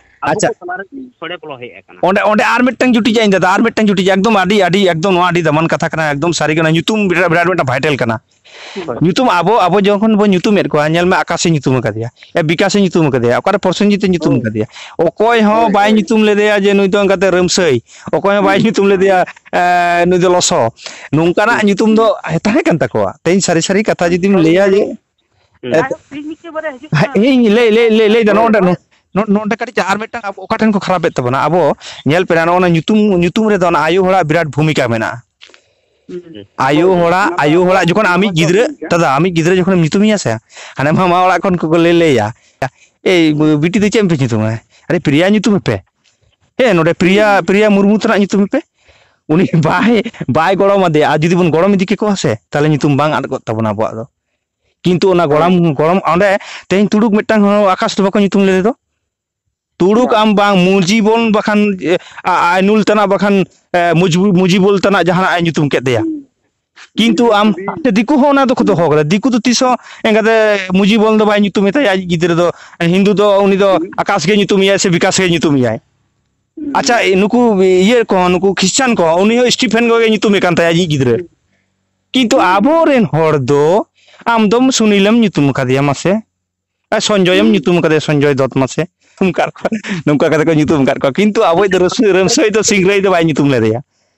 ᱟᱵᱚ ᱟᱪᱪᱷᱟ᱾ ᱠᱚ ᱛᱟᱞᱟᱨᱮ ᱥᱚᱲᱮ ᱵᱚᱞᱚ ᱦᱮᱡ ᱟᱠᱟᱱᱟ᱾ ᱚᱸᱰᱮ, ᱚᱸᱰᱮ ᱟᱨ ᱢᱤᱫᱴᱟᱝ ᱡᱩᱴᱤᱡ ᱤᱧ ᱫᱟᱫᱟ, ᱟᱨ ᱢᱤᱫᱴᱟᱝ ᱡᱩᱴᱤᱡ, ᱮᱠᱫᱚᱢ ᱟᱹᱰᱤ, ᱟᱹᱰᱤ, ᱮᱠᱫᱚᱢ ᱱᱚᱣᱟ ᱟᱹᱰᱤ ᱫᱟᱢᱟᱱ ᱠᱟᱛᱷᱟ ᱠᱟᱱᱟ, ᱮᱠᱫᱚᱢ ᱥᱟᱹᱨᱤ ᱜᱮ ᱚᱱᱟ ᱧᱩᱛᱩᱢ ᱵᱤᱨᱟᱴ, ᱵᱤᱨᱟᱴ ᱢᱤᱫᱴᱟᱝ vital ᱠᱟᱱᱟ᱾ ᱦᱳᱭ᱾ ᱧᱩᱛᱩᱢ ᱟᱵᱚ, ᱟᱵᱚ ᱡᱚᱠᱷᱚᱱ ᱵᱚᱱ ᱧᱩᱛᱩᱢᱮᱫ ᱠᱚᱣᱟ, ᱧᱮᱞ ᱢᱮ ᱟᱠᱟᱥᱮ ᱧᱩᱛᱩᱢ ᱟᱠᱟᱫᱮᱭᱟ, ᱮ, ᱵᱤᱠᱟᱥᱮ ᱧᱩᱛᱩᱢ ᱟᱠᱟᱫᱮᱭᱟ, ᱚᱠᱟᱨᱮ ᱯᱨᱚᱥᱮᱱᱡᱤᱛ ᱮ ᱧᱩᱛᱩᱢ ᱦᱳᱭ᱾ ᱟᱠᱟᱫᱮᱭᱟ, ᱚᱠᱚᱭ ᱦᱚᱸ ᱦᱳᱭ, ᱵᱟᱭ ᱦᱳᱭ᱾ ᱧᱩᱛᱩᱢ ᱞᱮᱫᱮᱭᱟ ᱡᱮ ᱱᱩᱭ ᱫᱚ ᱚᱱᱠᱟᱛᱮ ᱨᱟᱹᱢᱥᱟᱹᱭ, ᱚᱠᱚᱭ ᱦᱚᱸ ᱵᱟᱭ ᱦᱩᱸ᱾ ᱧᱩᱛᱩᱢ ᱞᱮᱫᱮᱭᱟ, ᱮ, ᱱᱩᱭ ᱫᱚ ᱞᱚᱥᱚ, ᱱᱚᱝᱠᱟᱱᱟᱜ ᱦᱩᱸ᱾ ᱧᱩᱛᱩᱢ ᱫᱚ ᱛᱟᱦᱮᱸ ᱠᱟᱱ ᱛᱟᱠᱚᱣᱟ᱾ ᱛᱮᱦᱮᱧ ᱥᱟᱹᱨᱤ ᱥᱟᱹᱨᱤ ᱠᱟᱛᱷᱟ ᱡᱩᱫᱤᱢ ᱞᱟᱹᱭᱟ ᱡᱮ, ᱦᱩᱸ᱾ ᱮ, ᱡᱟᱭᱦᱳᱠ, ᱛᱮᱦᱮᱧ ᱢᱤᱫᱴᱮᱡ ᱵᱟᱨᱭᱟ ᱦᱤᱡᱩᱜ ᱦᱮᱸ, ᱠᱟᱱᱟ᱾ ᱤᱧ ᱞᱟᱹᱭ, ᱞᱟᱹᱭ, ᱞᱟᱹᱭ, ᱞᱟᱹᱭ ᱫᱟ, ᱦᱳᱭ, ᱱᱚᱰᱮ, ᱦᱳᱭ᱾ ᱱᱚ-, ᱱᱚᱰᱮ ᱠᱟᱹᱴᱤᱡ ᱟᱨ ᱢᱤᱫᱴᱟᱝ ᱟᱵᱚ ᱚᱠᱟ ᱴᱷᱮᱱ ᱠᱚ ᱠᱷᱟᱨᱟᱯᱮᱫ ᱛᱟᱵᱚᱱᱟ, ᱟᱵᱚ ᱧᱮᱞ ᱯᱮ ᱱᱚᱜᱼᱚ ᱱᱚᱣᱟ ᱧᱩᱛᱩᱢ, ᱧᱩᱛᱩᱢ ᱨᱮᱫᱚ ᱚᱱᱟ ᱟᱭᱳ ᱦᱚᱲᱟᱜ ᱵᱤᱨᱟᱴ ᱵᱷᱩᱢᱤᱠᱟ ᱢᱮᱱᱟᱜᱼᱟ᱾ ᱦᱩᱸ᱾ ᱟᱭᱳ ᱦᱳᱭ, ᱦᱳᱭ, ᱦᱚᱲᱟᱜ, ᱚᱱᱟ ᱫᱚ ᱟᱭᱳ ᱦᱚᱲᱟᱜ ᱟᱵᱚᱣᱟᱜ ᱡᱚᱠᱷᱚᱱ ᱟᱢᱤᱡ ᱢᱟᱱᱣᱟ ᱜᱤᱫᱽᱨᱟᱹ, ᱥᱚᱢᱟᱡᱽ ᱨᱮᱭᱟᱜ ᱫᱟᱫᱟ, ᱟᱢᱤᱡ ᱜᱤᱫᱽᱨᱟᱹ ᱡᱚᱠᱷᱚᱱᱮᱢ ᱧᱩᱛᱩᱢᱮᱭᱟ ᱥᱮ, ᱦᱟᱱᱮ ᱢᱟᱢᱟ ᱚᱲᱟᱜ ᱠᱷᱚᱱ ᱠᱚ ᱞᱟᱹᱭ, ᱞᱟᱹᱭᱟ, "ᱮᱭ, ᱦᱩᱸ᱾ ᱵᱤᱴᱤ ᱫᱚ ᱪᱮᱫ ᱮᱢ ᱯᱮ ᱧᱩᱛᱩᱢᱟ?" "ᱟᱨᱮ, ᱯᱨᱤᱭᱟ ᱧᱩᱛᱩᱢ ᱯᱮ᱾" "ᱦᱮᱸ, ᱱᱚᱰᱮ ᱯᱨᱤᱭᱟ, ᱦᱩᱸ᱾ ᱯᱨᱤᱭᱟ ᱢᱩᱨᱢᱩ ᱛᱟᱱᱟᱜ ᱧᱩᱛᱩᱢ ᱯᱮ᱾" ᱩᱱᱤ ᱵᱟᱭ, ᱵᱟᱭ ᱜᱚᱲᱚᱢ ᱟᱫᱮᱭᱟ᱾ ᱟᱨ ᱡᱩᱫᱤ ᱵᱚᱱ ᱜᱚᱲᱚᱢ ᱤᱫᱤ ᱠᱮᱠᱚᱣᱟ ᱥᱮ, ᱛᱟᱦᱞᱮ ᱧᱩᱛᱩᱢ ᱵᱟᱝ ᱟᱫ ᱠᱚᱜ ᱛᱟᱵᱚᱱᱟ ᱟᱵᱚᱣᱟᱜ ᱫᱚ᱾ ᱠᱤᱱᱛᱩ ᱚᱱᱟ ᱦᱳᱭ᱾ ᱜᱚᱲᱚᱢ, ᱜᱚᱲᱚᱢ ᱚᱸᱰᱮ ᱛᱮᱦᱮᱧ ᱛᱩᱲᱩᱠ ᱢᱤᱫᱴᱟᱝ ᱦᱚᱸ ᱟᱠᱟᱥ ᱫᱚ ᱵᱟᱠᱚ ᱧᱩᱛᱩᱢ ᱞᱮᱫᱮ ᱫᱚ᱾ ᱛᱩᱲᱩᱠ ᱵᱟᱝ᱾ ᱟᱢ ᱵᱟᱝ ᱢᱩᱡᱤᱵᱚᱞ ᱵᱟᱠᱷᱟᱱ, ᱮ, ᱟ-, ᱟᱭᱱᱩᱞ ᱛᱟᱱᱟᱜ ᱵᱟᱠᱷᱟᱱ, ᱮ, ᱢᱩᱡᱤᱵᱩ-, ᱢᱩᱡᱤᱵᱚᱞ ᱛᱟᱱᱟᱜ ᱡᱟᱦᱟᱱᱟᱜ ᱮ ᱧᱩᱛᱩᱢ ᱠᱮᱫ ᱛᱟᱭᱟ᱾ ᱦᱩᱸ᱾ ᱠᱤᱱᱛᱩ ᱟᱢ ᱫᱤᱠᱩ ᱦᱚᱸ ᱚᱱᱟ ᱫᱚᱠᱚ ᱫᱚᱦᱚ ᱠᱟᱫᱟ᱾ ᱫᱤᱠᱩ ᱫᱚ ᱛᱤᱥ ᱦᱚᱸ ᱮᱸᱜᱟᱛᱮ ᱢᱩᱡᱤᱵᱚᱞ ᱫᱚ ᱵᱟᱭ ᱧᱩᱛᱩᱢᱮ ᱛᱟᱭᱟ ᱟᱡ ᱜᱤᱫᱽᱨᱟᱹ ᱫᱚ᱾ ᱦᱤᱱᱫᱩ ᱫᱚ ᱩᱱᱤ ᱫᱚ ᱦᱩᱸ᱾ ᱟᱠᱟᱥ ᱜᱮ ᱧᱩᱛᱩᱢᱮᱭᱟᱭ ᱥᱮ ᱵᱤᱠᱟᱥ ᱜᱮ ᱧᱩᱛᱩᱢᱮᱭᱟᱭ᱾ ᱦᱩᱸ᱾ ᱟᱪᱪᱷᱟ, ᱱᱩᱠᱩ ᱤᱭᱟᱹ ᱠᱚᱦᱚᱸ, ᱱᱩᱠᱩ ᱠᱷᱨᱤᱥᱪᱟᱱ ᱠᱚᱦᱚᱸ, ᱩᱱᱤ ᱦᱚᱸ ᱥᱴᱤᱯᱷᱮᱱ ᱜᱮ ᱧᱩᱛᱩᱢᱮ ᱠᱟᱱ ᱛᱟᱭᱟ ᱟᱡᱤᱡ ᱜᱤᱫᱽᱨᱟᱹ᱾ ᱦᱩᱸ᱾ ᱠᱤᱱᱛᱩ ᱦᱩᱸ᱾ ᱟᱵᱚᱨᱮᱱ ᱦᱚᱲ ᱫᱚ ᱟᱢ ᱫᱚᱢ ᱥᱩᱱᱤᱞᱮᱢ ᱧᱩᱛᱩᱢ ᱟᱠᱟᱫᱮᱭᱟ, ᱢᱟᱥᱮ᱾ ᱟᱨ ᱥᱚᱧᱡᱚᱭᱮᱢ ᱦᱩᱸ᱾ ᱧᱩᱛᱩᱢ ᱟᱠᱟᱫᱮᱭᱟ, ᱥᱚᱧᱡᱚᱭ ᱫᱚᱛ, ᱢᱟᱥᱮ᱾ ᱚᱱᱠᱟ ᱠᱚ, ᱱᱚᱝᱠᱟ ᱠᱟᱛᱮ ᱠᱚ ᱧᱩᱛᱩᱢ ᱟᱠᱟᱫ ᱠᱚᱣᱟ᱾ ᱠᱤᱱᱛᱩ ᱟᱵᱚᱭᱤᱡ ᱫᱚ ᱨᱟᱹᱥ-, ᱨᱟᱹᱢᱥᱟᱹᱭ ᱫᱚ ᱥᱤᱝᱨᱟᱹᱭ ᱫᱚ ᱵᱟᱭ ᱧᱩᱛᱩᱢ ᱞᱮᱫᱮᱭᱟ᱾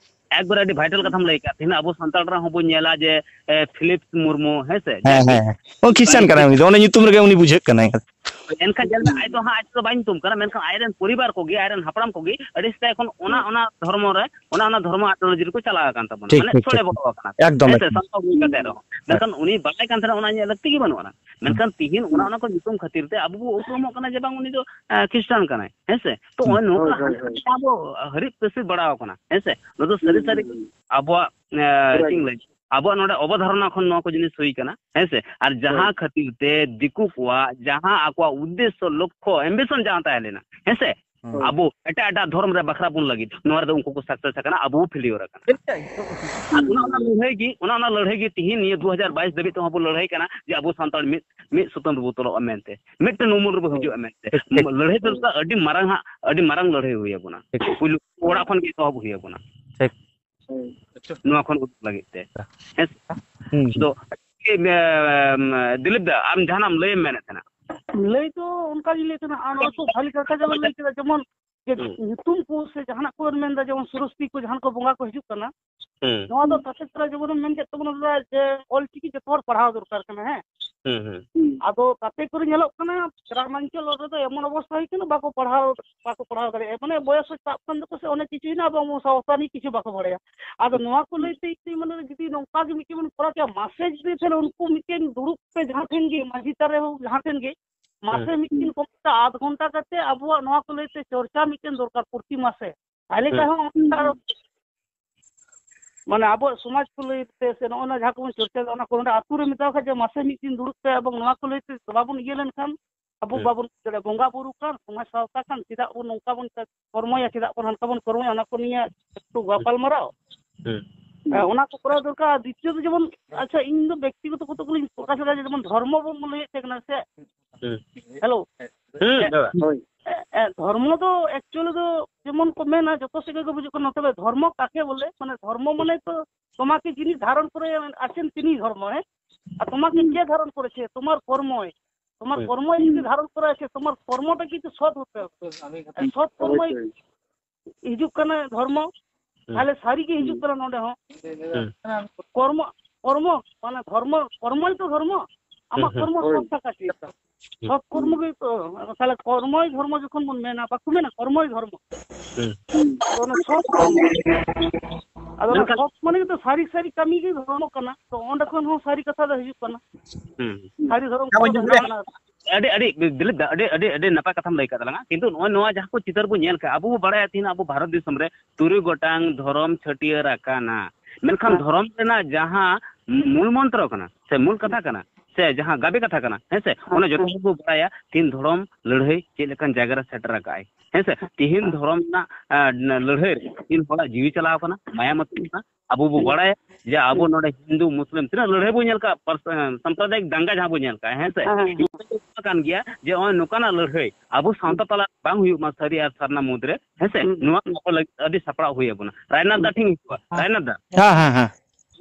ᱮᱠᱵᱟᱨᱮ ᱟᱹᱰᱤ vital ᱠᱟᱛᱷᱟᱢ ᱞᱟᱹᱭ ᱠᱟᱜᱼᱟ᱾ ᱛᱮᱦᱮᱧ ᱟᱵᱚ ᱥᱟᱱᱛᱟᱲ ᱨᱮᱦᱚᱸ ᱵᱚᱱ ᱧᱮᱞᱟ ᱡᱮ, ᱮ, ᱯᱷᱤᱞᱤᱯ ᱢᱩᱨᱢᱩ, ᱦᱮᱸ ᱥᱮ? ᱦᱮᱸ, ᱡᱟᱠ ᱜᱮ᱾ ᱦᱮᱸ, ᱦᱮᱸ᱾ ᱩᱱᱤ ᱠᱷᱨᱤᱥᱪᱟᱱ ᱠᱟᱱᱟᱭ, ᱩᱱᱤ ᱫᱚ ᱚᱱᱮ ᱧᱩᱛᱩᱢ ᱨᱮᱜᱮ ᱩᱱᱤ ᱵᱩᱡᱷᱟᱹᱜ ᱠᱟᱱᱟᱭ᱾ ᱮᱱᱠᱷᱟᱱ ᱧᱮᱞ ᱢᱮ, ᱟᱡ ᱫᱚ ᱦᱟᱸᱜ ᱟᱡ ᱛᱮᱫᱚ ᱵᱟᱭ ᱧᱩᱛᱩᱢ ᱠᱟᱱᱟ, ᱢᱮᱱᱠᱷᱟᱱ ᱟᱡᱨᱮᱱ ᱯᱚᱨᱤᱵᱟᱨ ᱠᱚᱜᱮ, ᱟᱡᱨᱮᱱ ᱦᱟᱯᱲᱟᱢ ᱠᱚᱜᱮ ᱟᱹᱰᱤ ᱥᱮᱫᱟᱭ ᱠᱷᱚᱱ ᱚᱱᱟ, ᱦᱩᱸ᱾ ᱚᱱᱟ ᱫᱷᱚᱨᱢᱚ ᱨᱮ, ᱚᱱᱟ, ᱚᱱᱟ ᱫᱷᱚᱨᱢᱚ ideology ᱨᱮᱠᱚ ᱪᱟᱞᱟᱣ ᱟᱠᱟᱱ ᱛᱟᱵᱚᱱᱟ᱾ ᱴᱷᱤᱠ, ᱢᱟᱱᱮ ᱴᱷᱤᱠ, ᱥᱚᱲᱮ ᱴᱷᱤᱠ᱾ ᱵᱚᱞᱚ ᱟᱠᱟᱱᱟ, ᱮᱠᱫᱚᱢ, ᱦᱮᱸ ᱥᱮ? ᱮᱠᱫᱚᱢ᱾ ᱥᱟᱱᱛᱟᱲ ᱦᱩᱭ ᱠᱟᱛᱮ ᱨᱮᱦᱚᱸ᱾ ᱦᱮᱸ᱾ ᱢᱮᱱᱠᱷᱟᱱ ᱩᱱᱤ ᱵᱟᱲᱟᱭ ᱠᱟᱱ ᱛᱟᱦᱮᱱᱟ ᱚᱱᱟ ᱤᱧᱟᱹᱜ ᱞᱟᱹᱠᱛᱤ ᱜᱮ ᱵᱟᱹᱱᱩᱜ ᱟᱱᱟ᱾ ᱦᱩᱸ᱾ ᱢᱮᱱᱠᱷᱟᱱ ᱛᱤᱦᱤᱧ ᱚᱱᱟ, ᱚᱱᱟ ᱠᱚ ᱧᱩᱛᱩᱢ ᱠᱷᱟᱹᱛᱤᱨ ᱛᱮ ᱟᱵᱚ ᱵᱚ ᱩᱯᱨᱩᱢᱚᱜ ᱠᱟᱱᱟ ᱡᱮ ᱵᱟᱝ ᱩᱱᱤ ᱫᱚ, ᱮᱸ, ᱠᱷᱨᱤᱥᱴᱟᱱ ᱠᱟᱱᱟᱭ, ᱦᱮᱸ ᱥᱮ? ᱛᱚ ᱦᱩᱸ᱾ ᱱᱚᱝᱠᱟ ᱦᱳᱭ, ᱦᱳᱭ, ᱦᱳᱭ᱾ ᱟᱵᱚ ᱦᱟᱹᱨᱤᱡ ᱯᱟᱹᱥᱤᱨ ᱵᱟᱲᱟᱣ ᱟᱠᱟᱱᱟ, ᱦᱮᱸ ᱥᱮ? ᱱᱚᱣᱟ ᱫᱚ ᱥᱟᱹᱨᱤ ᱦᱩᱸ, ᱥᱟᱹᱨᱤ ᱦᱩᱸ, ᱦᱩᱸ᱾ ᱟᱵᱚᱣᱟᱜ, ᱮᱸ, ᱪᱮᱫ ᱤᱧ ᱞᱟᱹᱭᱟ? ᱟᱵᱚᱣᱟᱜ ᱱᱚᱰᱮ ᱚᱵᱚᱫᱷᱟᱨᱚᱱᱟ ᱠᱷᱚᱱ ᱱᱚᱣᱟ ᱠᱚ ᱡᱤᱱᱤᱥ ᱦᱩᱭ ᱠᱟᱱᱟ, ᱦᱮᱸ ᱥᱮ? ᱟᱨ ᱡᱟᱦᱟᱸ ᱦᱳᱭ᱾ ᱠᱷᱟᱹᱛᱤᱨ ᱛᱮ ᱫᱤᱠᱩ ᱠᱚᱣᱟᱜ ᱡᱟᱦᱟᱸ ᱟᱠᱚᱣᱟᱜ ᱩᱫᱽᱫᱮᱥᱥᱚ, ᱞᱚᱠᱠᱷᱚ, ambition ᱡᱟᱦᱟᱸ ᱛᱟᱦᱮᱸ ᱞᱮᱱᱟ, ᱦᱮᱸ ᱥᱮ? ᱦᱩᱸ᱾ ᱟᱵᱚ ᱮᱴᱟᱜ ᱮᱴᱟᱜ ᱫᱷᱚᱨᱚᱢ ᱨᱮ ᱵᱟᱠᱷᱨᱟ ᱵᱚᱱ ᱞᱟᱹᱜᱤᱫ, ᱱᱚᱣᱟ ᱨᱮᱫᱚ ᱩᱱᱠᱩ ᱠᱚ success ᱟᱠᱟᱱᱟ, ᱟᱵᱚ failure ᱟᱠᱟᱱᱟ᱾ ᱟᱨ ᱚᱱᱟ, ᱚᱱᱟ ᱞᱟᱹᱲᱦᱟᱹᱭ ᱜᱮ, ᱚᱱᱟ, ᱚᱱᱟ ᱞᱟᱹᱲᱦᱟᱹᱭ ᱜᱮ ᱛᱤᱦᱤᱧ ᱱᱤᱭᱟᱹ ᱫᱩ ᱦᱟᱡᱟᱨ ᱵᱟᱭᱤᱥ ᱫᱷᱟᱹᱵᱤᱡ ᱛᱮᱦᱚᱸ ᱵᱚ ᱞᱟᱹᱲᱦᱟᱹᱭ ᱠᱟᱱᱟ ᱡᱮ ᱟᱵᱚ ᱥᱟᱱᱛᱟᱲ ᱢᱤᱫ, ᱢᱤᱫ ᱥᱩᱛᱟᱹᱢ ᱨᱮᱵᱚ ᱛᱚᱞᱚᱜᱼᱟ ᱢᱮᱱᱛᱮ, ᱢᱤᱫᱴᱮᱱ ᱩᱢᱩᱞ ᱨᱮᱵᱚ ᱦᱤᱡᱩᱜᱼᱟ ᱢᱮᱱᱛᱮ᱾ ᱴᱷᱤᱠ, ᱴᱷᱤᱠ᱾ ᱞᱟᱹᱲᱦᱟᱹᱭ ᱫᱚ ᱟᱹᱰᱤ ᱢᱟᱨᱟᱝ ᱦᱟᱸᱜ, ᱟᱹᱰᱤ ᱢᱟᱨᱟᱝ ᱞᱟᱹᱲᱦᱟᱹᱭ ᱦᱩᱭ ᱟᱵᱚᱱᱟ᱾ ᱴᱷᱤᱠ᱾ ᱯᱩᱭᱞᱩ ᱚᱲᱟᱜ ᱠᱷᱚᱱ ᱜᱮ ᱮᱛᱚᱦᱚᱵ ᱦᱩᱭ ᱟᱵᱚᱱᱟ᱾ ᱴᱷᱤᱠ᱾ ᱱᱚᱣᱟ ᱠᱷᱚᱱ ᱩᱰᱩᱠ ᱞᱟᱹᱜᱤᱫ ᱛᱮ᱾ ᱦᱮᱸ ᱥᱮ? ᱦᱩᱸ, ᱦᱩᱸ᱾ ᱟᱫᱚ, ᱮ, ᱮ, ᱫᱤᱞᱤᱯ ᱫᱟ, ᱟᱢ ᱡᱟᱦᱟᱱᱟᱜ ᱮᱢ ᱞᱟᱹᱭ ᱮᱢ ᱢᱮᱱᱮᱫ ᱛᱟᱦᱮᱱᱟ? ᱞᱟᱹᱭ ᱫᱚ ᱚᱱᱠᱟ ᱜᱤᱧ ᱞᱟᱹᱭ ᱛᱟᱦᱮᱱᱟ, ᱟᱨ ᱱᱚᱣᱟ ᱛᱚ ᱵᱷᱟᱞᱤ ᱠᱟᱛᱷᱟ ᱜᱮᱵᱮᱱ ᱞᱟᱹᱭ ᱠᱮᱫᱟ, ᱡᱮᱢᱚᱱ ᱡᱮ ᱦᱩᱸ᱾ ᱧᱩᱛᱩᱢ ᱠᱚ ᱥᱮ ᱡᱟᱦᱟᱱᱟᱜ ᱠᱚ ᱵᱮᱱ ᱢᱮᱱᱫᱟ, ᱡᱮᱢᱚᱱ ᱥᱚᱨᱚᱥᱚᱛᱤ ᱠᱚ ᱡᱟᱦᱟᱱ ᱠᱚ ᱵᱚᱸᱜᱟ ᱠᱚ ᱦᱤᱡᱩᱜ ᱠᱟᱱᱟ, ᱦᱩᱸ᱾ ᱱᱚᱣᱟ ᱫᱚ ᱛᱟᱛᱮ ᱛᱚᱨᱟ ᱡᱮᱢᱚᱱ ᱮᱢ ᱢᱮᱱ ᱠᱮᱫ ᱛᱟᱵᱚᱱᱟ ᱫᱟᱫᱟ, ᱡᱮ ᱚᱞ ᱪᱤᱠᱤ ᱡᱚᱛᱚ ᱦᱚᱲ ᱯᱟᱲᱦᱟᱣ ᱫᱚᱨᱠᱟᱨ ᱠᱟᱱᱟ, ᱦᱮᱸ? ᱦᱩᱸ, ᱦᱩᱸ᱾ ᱟᱫᱚ ᱛᱟᱛᱮ ᱠᱚᱨᱮ ᱧᱮᱞᱚᱜ ᱠᱟᱱᱟ, ᱜᱨᱟᱢᱟᱧᱪᱚᱞ ᱨᱮᱫᱚ ᱮᱢᱚᱱ ᱚᱵᱚᱥᱛᱟ ᱦᱩᱭ ᱠᱟᱱᱟ, ᱵᱟᱠᱚ ᱯᱟᱲᱦᱟᱣ, ᱵᱟᱠᱚ ᱯᱟᱲᱦᱟᱣ ᱫᱟᱲᱮᱭᱟᱜᱼᱟ, ᱢᱟᱱᱮ ᱵᱚᱭᱚᱥ ᱦᱚᱸ ᱪᱟᱵᱟᱜ ᱠᱟᱱ ᱛᱟᱠᱚᱣᱟ ᱥᱮ ᱚᱱᱮᱠ ᱠᱤᱪᱷᱩ ᱦᱮᱱᱟᱜᱼᱟ, ᱟᱵᱚ ᱥᱟᱶᱛᱟ ᱱᱤᱭᱮ ᱠᱤᱪᱷᱩ ᱵᱟᱠᱚ ᱵᱟᱲᱟᱭᱟ᱾ ᱟᱫᱚ ᱦᱩᱸ᱾ ᱱᱚᱣᱟ ᱠᱚ ᱞᱟᱹᱭᱛᱮ ᱤᱧ ᱢᱟᱱᱮ ᱡᱩᱫᱤ ᱱᱚᱝᱠᱟ ᱜᱮ ᱢᱤᱫᱴᱮᱱ ᱵᱚᱱ ᱠᱚᱨᱟᱣ ᱠᱮᱭᱟ, ᱢᱟᱥᱮ ᱡᱩᱫᱤ ᱛᱟᱦᱞᱮ ᱩᱱᱠᱩ ᱢᱤᱫᱴᱮᱱ ᱫᱩᱲᱩᱵ ᱯᱮ ᱡᱟᱦᱟᱸ ᱴᱷᱮᱱ ᱜᱮ, ᱢᱟᱹᱡᱷᱤ ᱛᱷᱟᱱ ᱨᱮ ᱦᱳᱠ, ᱡᱟᱦᱟᱸ ᱴᱷᱮᱱ ᱜᱮ, ᱢᱟᱥᱮ ᱦᱩᱸ᱾ ᱢᱤᱫ ᱫᱤᱱ ᱠᱚᱢ ᱥᱮ ᱟᱫᱷ ᱜᱷᱚᱱᱴᱟ ᱠᱟᱛᱮ ᱟᱵᱚᱣᱟᱜ ᱱᱚᱣᱟ ᱠᱚ ᱞᱟᱹᱭᱛᱮ ᱪᱚᱨᱪᱟ ᱢᱤᱫᱴᱮᱱ ᱫᱚᱨᱠᱟᱨ ᱯᱨᱚᱛᱤ ᱢᱟᱥᱮ᱾ ᱛᱟᱦᱞᱮ ᱦᱩᱸ᱾ ᱠᱷᱟᱱ ᱦᱚᱸ ᱚᱱᱠᱟ ᱟᱨᱚ ᱢᱟᱱᱮ ᱟᱵᱚᱣᱟᱜ ᱥᱚᱢᱟᱡᱽ ᱠᱚ ᱞᱟᱹᱭᱛᱮ ᱥᱮ ᱱᱚᱜᱼᱚᱭ ᱱᱟ ᱡᱟᱦᱟᱸ ᱠᱚᱵᱚᱱ ᱪᱚᱨᱪᱟᱭᱮᱫᱟ, ᱚᱱᱟ ᱠᱚ ᱱᱚᱰᱮ ᱟᱹᱛᱩ ᱨᱮ ᱢᱮᱛᱟᱣ ᱠᱷᱟᱡ ᱡᱮ ᱢᱟᱥᱮ ᱢᱤᱫ ᱫᱤᱱ ᱫᱩᱲᱩᱵ ᱯᱮ ᱮᱵᱚᱝ ᱱᱚᱣᱟ ᱠᱚ ᱞᱟᱹᱭᱛᱮ ᱵᱟᱵᱚᱱ ᱤᱭᱟᱹ ᱞᱮᱱᱠᱷᱟᱱ ᱟᱵᱚ ᱦᱩᱸ᱾ ᱵᱟᱵᱚᱱ ᱵᱩᱡᱽ ᱫᱟᱲᱮᱭᱟᱜᱼᱟ᱾ ᱵᱚᱸᱜᱟ ᱵᱩᱨᱩ ᱠᱟᱱ, ᱥᱚᱢᱟᱡᱽ ᱥᱟᱶᱛᱟ ᱠᱟᱱ, ᱪᱮᱫᱟᱜ ᱵᱚᱱ ᱱᱚᱝᱠᱟ ᱵᱚᱱ ᱠᱚᱨᱢᱚᱭᱟ, ᱪᱮᱫᱟᱜ ᱵᱚᱱ ᱦᱟᱱᱠᱟ ᱵᱚᱱ ᱠᱚᱨᱢᱚᱭᱟ, ᱚᱱᱟ ᱠᱚ ᱱᱤᱭᱮ ᱮᱠᱴᱩ ᱦᱩᱸ᱾ ᱜᱟᱯᱟᱞ ᱢᱟᱨᱟᱣ᱾ ᱦᱩᱸ᱾ ᱦᱮᱸ, ᱚᱱᱟ ᱠᱚ ᱠᱚᱨᱟᱣ ᱫᱚᱨᱠᱟᱨ᱾ ᱟᱨ ᱫᱤᱛᱤᱭᱚ ᱫᱚ ᱡᱮᱢᱚᱱ, ᱟᱪᱪᱷᱟ, ᱤᱧ ᱫᱚ ᱵᱮᱠᱛᱤᱜᱚᱛᱚ ᱠᱚᱛᱚᱠ ᱜᱩᱞᱤᱧ ᱯᱨᱚᱠᱟᱥ ᱮᱫᱟ, ᱡᱮᱢᱚᱱ ᱫᱷᱚᱨᱢᱚ ᱵᱚᱱ ᱞᱟᱹᱭᱮᱫ ᱛᱟᱦᱮᱸ ᱠᱟᱱᱟ ᱥᱮ, ᱦᱩᱸ᱾ ᱦᱮᱞᱳ᱾ ᱦᱩᱸ, ᱫᱟᱫᱟ᱾ ᱦᱳᱭ᱾ ᱮ, ᱮ, ᱫᱷᱚᱨᱢᱚ ᱫᱚ actually ᱫᱚ ᱡᱮᱢᱚᱱ ᱠᱚ ᱢᱮᱱᱟ, ᱡᱚᱛᱚ ᱥᱮᱫ ᱜᱮ ᱵᱩᱡᱩᱜ ᱠᱟᱱᱟ, ᱛᱚᱵᱮ ᱫᱷᱚᱨᱢᱚ ᱠᱟᱠᱮ ᱵᱚᱞᱮ? ᱢᱟᱱᱮ ᱫᱷᱚᱨᱢᱚ ᱢᱟᱱᱮ ᱛᱚ ᱛᱚᱢᱟᱠᱮ ᱡᱤᱱᱤ ᱫᱷᱟᱨᱚᱱ ᱠᱚᱨᱮ ᱟᱪᱮᱱ ᱛᱤᱱᱤ ᱫᱷᱚᱨᱢᱚ, ᱦᱮᱸ? ᱟᱨ ᱛᱚᱢᱟᱠᱮ ᱦᱩᱸ᱾ ᱠᱮ ᱫᱷᱟᱨᱚᱱ ᱠᱚᱨᱮᱪᱷᱮ? ᱛᱚᱢᱟᱨ ᱠᱚᱨᱢᱚᱭ, ᱛᱚᱢᱟᱨ ᱦᱩᱸ᱾ ᱠᱚᱨᱢᱚᱭ ᱡᱩᱫᱤ ᱦᱩᱸ᱾ ᱫᱷᱟᱨᱚᱱ ᱠᱚᱨᱮ ᱟᱪᱷᱮ, ᱛᱚᱢᱟᱨ ᱠᱚᱨᱢᱚᱴᱟ ᱠᱤᱱᱛᱩ ᱥᱚᱛ ᱦᱚᱛᱮ ᱦᱚᱵᱮ᱾ ᱦᱩᱸ᱾ ᱥᱚᱛ ᱠᱚᱨᱢᱚᱭ ᱚᱵᱚᱥᱥᱳᱭ᱾ ᱦᱤᱡᱩᱜ ᱠᱟᱱᱟ ᱫᱷᱚᱨᱢᱚ, ᱦᱩᱸ᱾ ᱛᱟᱦᱞᱮ ᱥᱟᱹᱨᱤ ᱜᱮ ᱦᱤᱡᱩᱜ ᱦᱩᱸ᱾ ᱠᱟᱱᱟ ᱱᱚᱰᱮ ᱦᱚᱸ᱾ ᱦᱩᱸ᱾ ᱠᱚᱨᱢᱚ, ᱠᱚᱨᱢᱚ, ᱢᱟᱱᱮ ᱫᱷᱚᱨᱢᱚ, ᱠᱚᱨᱢᱚᱭ ᱛᱚ ᱫᱷᱚᱨᱢᱚ᱾ ᱟᱢᱟᱜ ᱦᱩᱸ, ᱦᱩᱸ᱾ ᱠᱚᱨᱢᱚ ᱦᱳᱭ᱾ ᱥᱚᱛ ᱴᱟᱠᱟ ᱪᱮᱫ? ᱦᱩᱸ᱾ ᱥᱚᱛ ᱠᱚᱨᱢᱚ ᱜᱮ ᱛᱚ, ᱛᱟᱦᱞᱮ ᱠᱚᱨᱢᱚᱭ ᱫᱷᱚᱨᱢᱚ ᱡᱚᱠᱷᱚᱱ ᱵᱚᱱ ᱢᱮᱱᱟ, ᱵᱟᱠᱚ ᱢᱮᱱᱟ ᱠᱚᱨᱢᱚᱭ ᱫᱷᱚᱨᱢᱚ? ᱦᱩᱸ᱾ ᱟᱫᱚ ᱚᱱᱟ ᱥᱚᱛ ᱠᱚᱨᱢᱚ᱾ ᱟᱫᱚ ᱚᱱᱟ ᱢᱮᱱᱠᱷᱟᱱ ᱥᱚᱛ ᱢᱟᱱᱮ ᱜᱮ ᱛᱚ ᱥᱟᱹᱨᱤ ᱥᱟᱹᱨᱤ ᱠᱟᱹᱢᱤ ᱜᱮ ᱫᱷᱚᱨᱢᱚ ᱠᱟᱱᱟ᱾ ᱛᱚ ᱚᱸᱰᱮ ᱠᱷᱚᱱ ᱦᱚᱸ ᱥᱟᱹᱨᱤ ᱠᱟᱛᱷᱟ ᱫᱚ ᱦᱤᱡᱩᱜ ᱠᱟᱱᱟ᱾ ᱦᱩᱸ᱾ ᱥᱟᱹᱨᱤ ᱫᱷᱚᱨᱚᱢ ᱠᱟᱛᱷᱟ ᱫᱚ ᱦᱤᱡᱩᱜ ᱠᱟᱱᱟ᱾ ᱟᱹᱰᱤ, ᱟᱹᱰᱤ, ᱫᱤᱞᱤᱯ ᱫᱟ, ᱟᱹᱰᱤ, ᱟᱹᱰᱤ, ᱟᱹᱰᱤ ᱱᱟᱯᱟᱭ ᱠᱟᱛᱷᱟᱢ ᱞᱟᱹᱭ ᱠᱟᱫ ᱛᱟᱞᱟᱝᱟ᱾ ᱠᱤᱱᱛᱩ ᱱᱚᱜᱼᱚᱭ ᱱᱚᱣᱟ ᱡᱟᱦᱟᱸ ᱠᱚ ᱪᱤᱛᱟᱹᱨ ᱵᱚ ᱧᱮᱞ ᱠᱟᱜᱼᱟ, ᱟᱵᱚ ᱵᱚ ᱵᱟᱲᱟᱭᱟ ᱛᱤᱦᱤᱧ ᱟᱵᱚ ᱵᱷᱟᱨᱚᱛ ᱫᱤᱥᱚᱢ ᱨᱮ ᱛᱩᱨᱩᱭ ᱜᱚᱴᱟᱝ ᱫᱷᱚᱨᱚᱢ ᱪᱷᱟᱹᱴᱭᱟᱹᱨ ᱟᱠᱟᱱᱟ᱾ ᱢᱮᱱᱠᱷᱟᱱ ᱦᱮᱸ᱾ ᱫᱷᱚᱨᱚᱢ ᱨᱮᱱᱟᱜ ᱡᱟᱦᱟᱸ ᱢᱩᱞ ᱢᱚᱱᱛᱨᱚ ᱠᱟᱱᱟ ᱥᱮ ᱢᱩᱞ ᱠᱟᱛᱷᱟ ᱠᱟᱱᱟ, ᱥᱮ ᱡᱟᱦᱟᱸ ᱜᱟᱵᱮ ᱠᱟᱛᱷᱟ ᱠᱟᱱᱟ, ᱦᱮᱸ ᱥᱮ? ᱚᱱᱟ ᱡᱚᱛᱚ ᱦᱚᱲ ᱵᱚ ᱵᱟᱲᱟᱭᱟ, ᱛᱤᱦᱤᱧ ᱫᱷᱚᱨᱚᱢ ᱞᱟᱹᱲᱦᱟᱹᱭ ᱪᱮᱫ ᱞᱮᱠᱟᱱ ᱡᱟᱭᱜᱟ ᱨᱮ ᱥᱮᱴᱮᱨ ᱟᱠᱟᱫ ᱟᱭ, ᱦᱮᱸ ᱥᱮ? ᱛᱤᱦᱤᱧ ᱫᱷᱚᱨᱚᱢ ᱨᱮᱱᱟᱜ, ᱟᱸ, ᱞᱟᱹᱲᱦᱟᱹᱭ ᱨᱮ ᱛᱤᱦᱤᱧ ᱦᱚᱲᱟᱜ ᱡᱤᱣᱤ ᱪᱟᱞᱟᱣ ᱟᱠᱟᱱᱟ, ᱢᱟᱭᱟᱢ ᱟᱹᱛᱩᱜ ᱠᱟᱱᱟ᱾ ᱟᱵᱚ ᱵᱚ ᱵᱟᱲᱟᱭᱟ ᱡᱮ ᱟᱵᱚ ᱱᱚᱰᱮ ᱦᱤᱱᱫᱩ ᱢᱩᱥᱞᱤᱢ ᱛᱤᱱᱟᱹᱜ ᱞᱟᱹᱲᱦᱟᱹᱭ ᱵᱚ ᱧᱮᱞ ᱠᱟᱜ, ᱯᱟᱨᱥ-, ᱟᱸ, ᱥᱟᱢᱯᱨᱚᱫᱟᱭᱤᱠ ᱫᱟᱝᱜᱟ ᱡᱟᱦᱟᱸ ᱵᱚ ᱧᱮᱞ ᱠᱟᱜ, ᱦᱮᱸ ᱥᱮ? ᱦᱮᱸ, ᱦᱮᱸ᱾ ᱱᱚᱣᱟ ᱠᱟᱱ ᱜᱮᱭᱟ ᱡᱮ ᱱᱚᱜᱼᱚᱭ ᱱᱚᱝᱠᱟᱱᱟᱜ ᱞᱟᱹᱲᱦᱟᱹᱭ ᱟᱵᱚ ᱥᱟᱶᱛᱟ ᱛᱟᱞᱟ ᱵᱟᱝ ᱦᱩᱭᱩᱜ ᱢᱟ ᱥᱟᱹᱨᱤ ᱟᱨ ᱥᱟᱨᱱᱟ ᱢᱩᱫᱽᱨᱮ, ᱦᱮᱸ ᱥᱮ? ᱦᱩᱸ᱾ ᱱᱚᱣᱟ ᱠᱚ ᱞᱟᱹᱜᱤᱫ ᱟᱹᱰᱤ ᱥᱟᱯᱲᱟᱣ ᱦᱩᱭ ᱟᱵᱚᱱᱟ᱾ ᱨᱟᱭᱱᱟᱛ ᱫᱟ ᱴᱷᱮᱱ ᱤᱧ ᱦᱤᱡᱩᱜᱼᱟ᱾ ᱦᱮᱸ᱾ ᱨᱟᱭᱱᱟᱛ ᱫᱟ, ᱦᱮᱸ, ᱦᱮᱸ, ᱦᱮᱸ᱾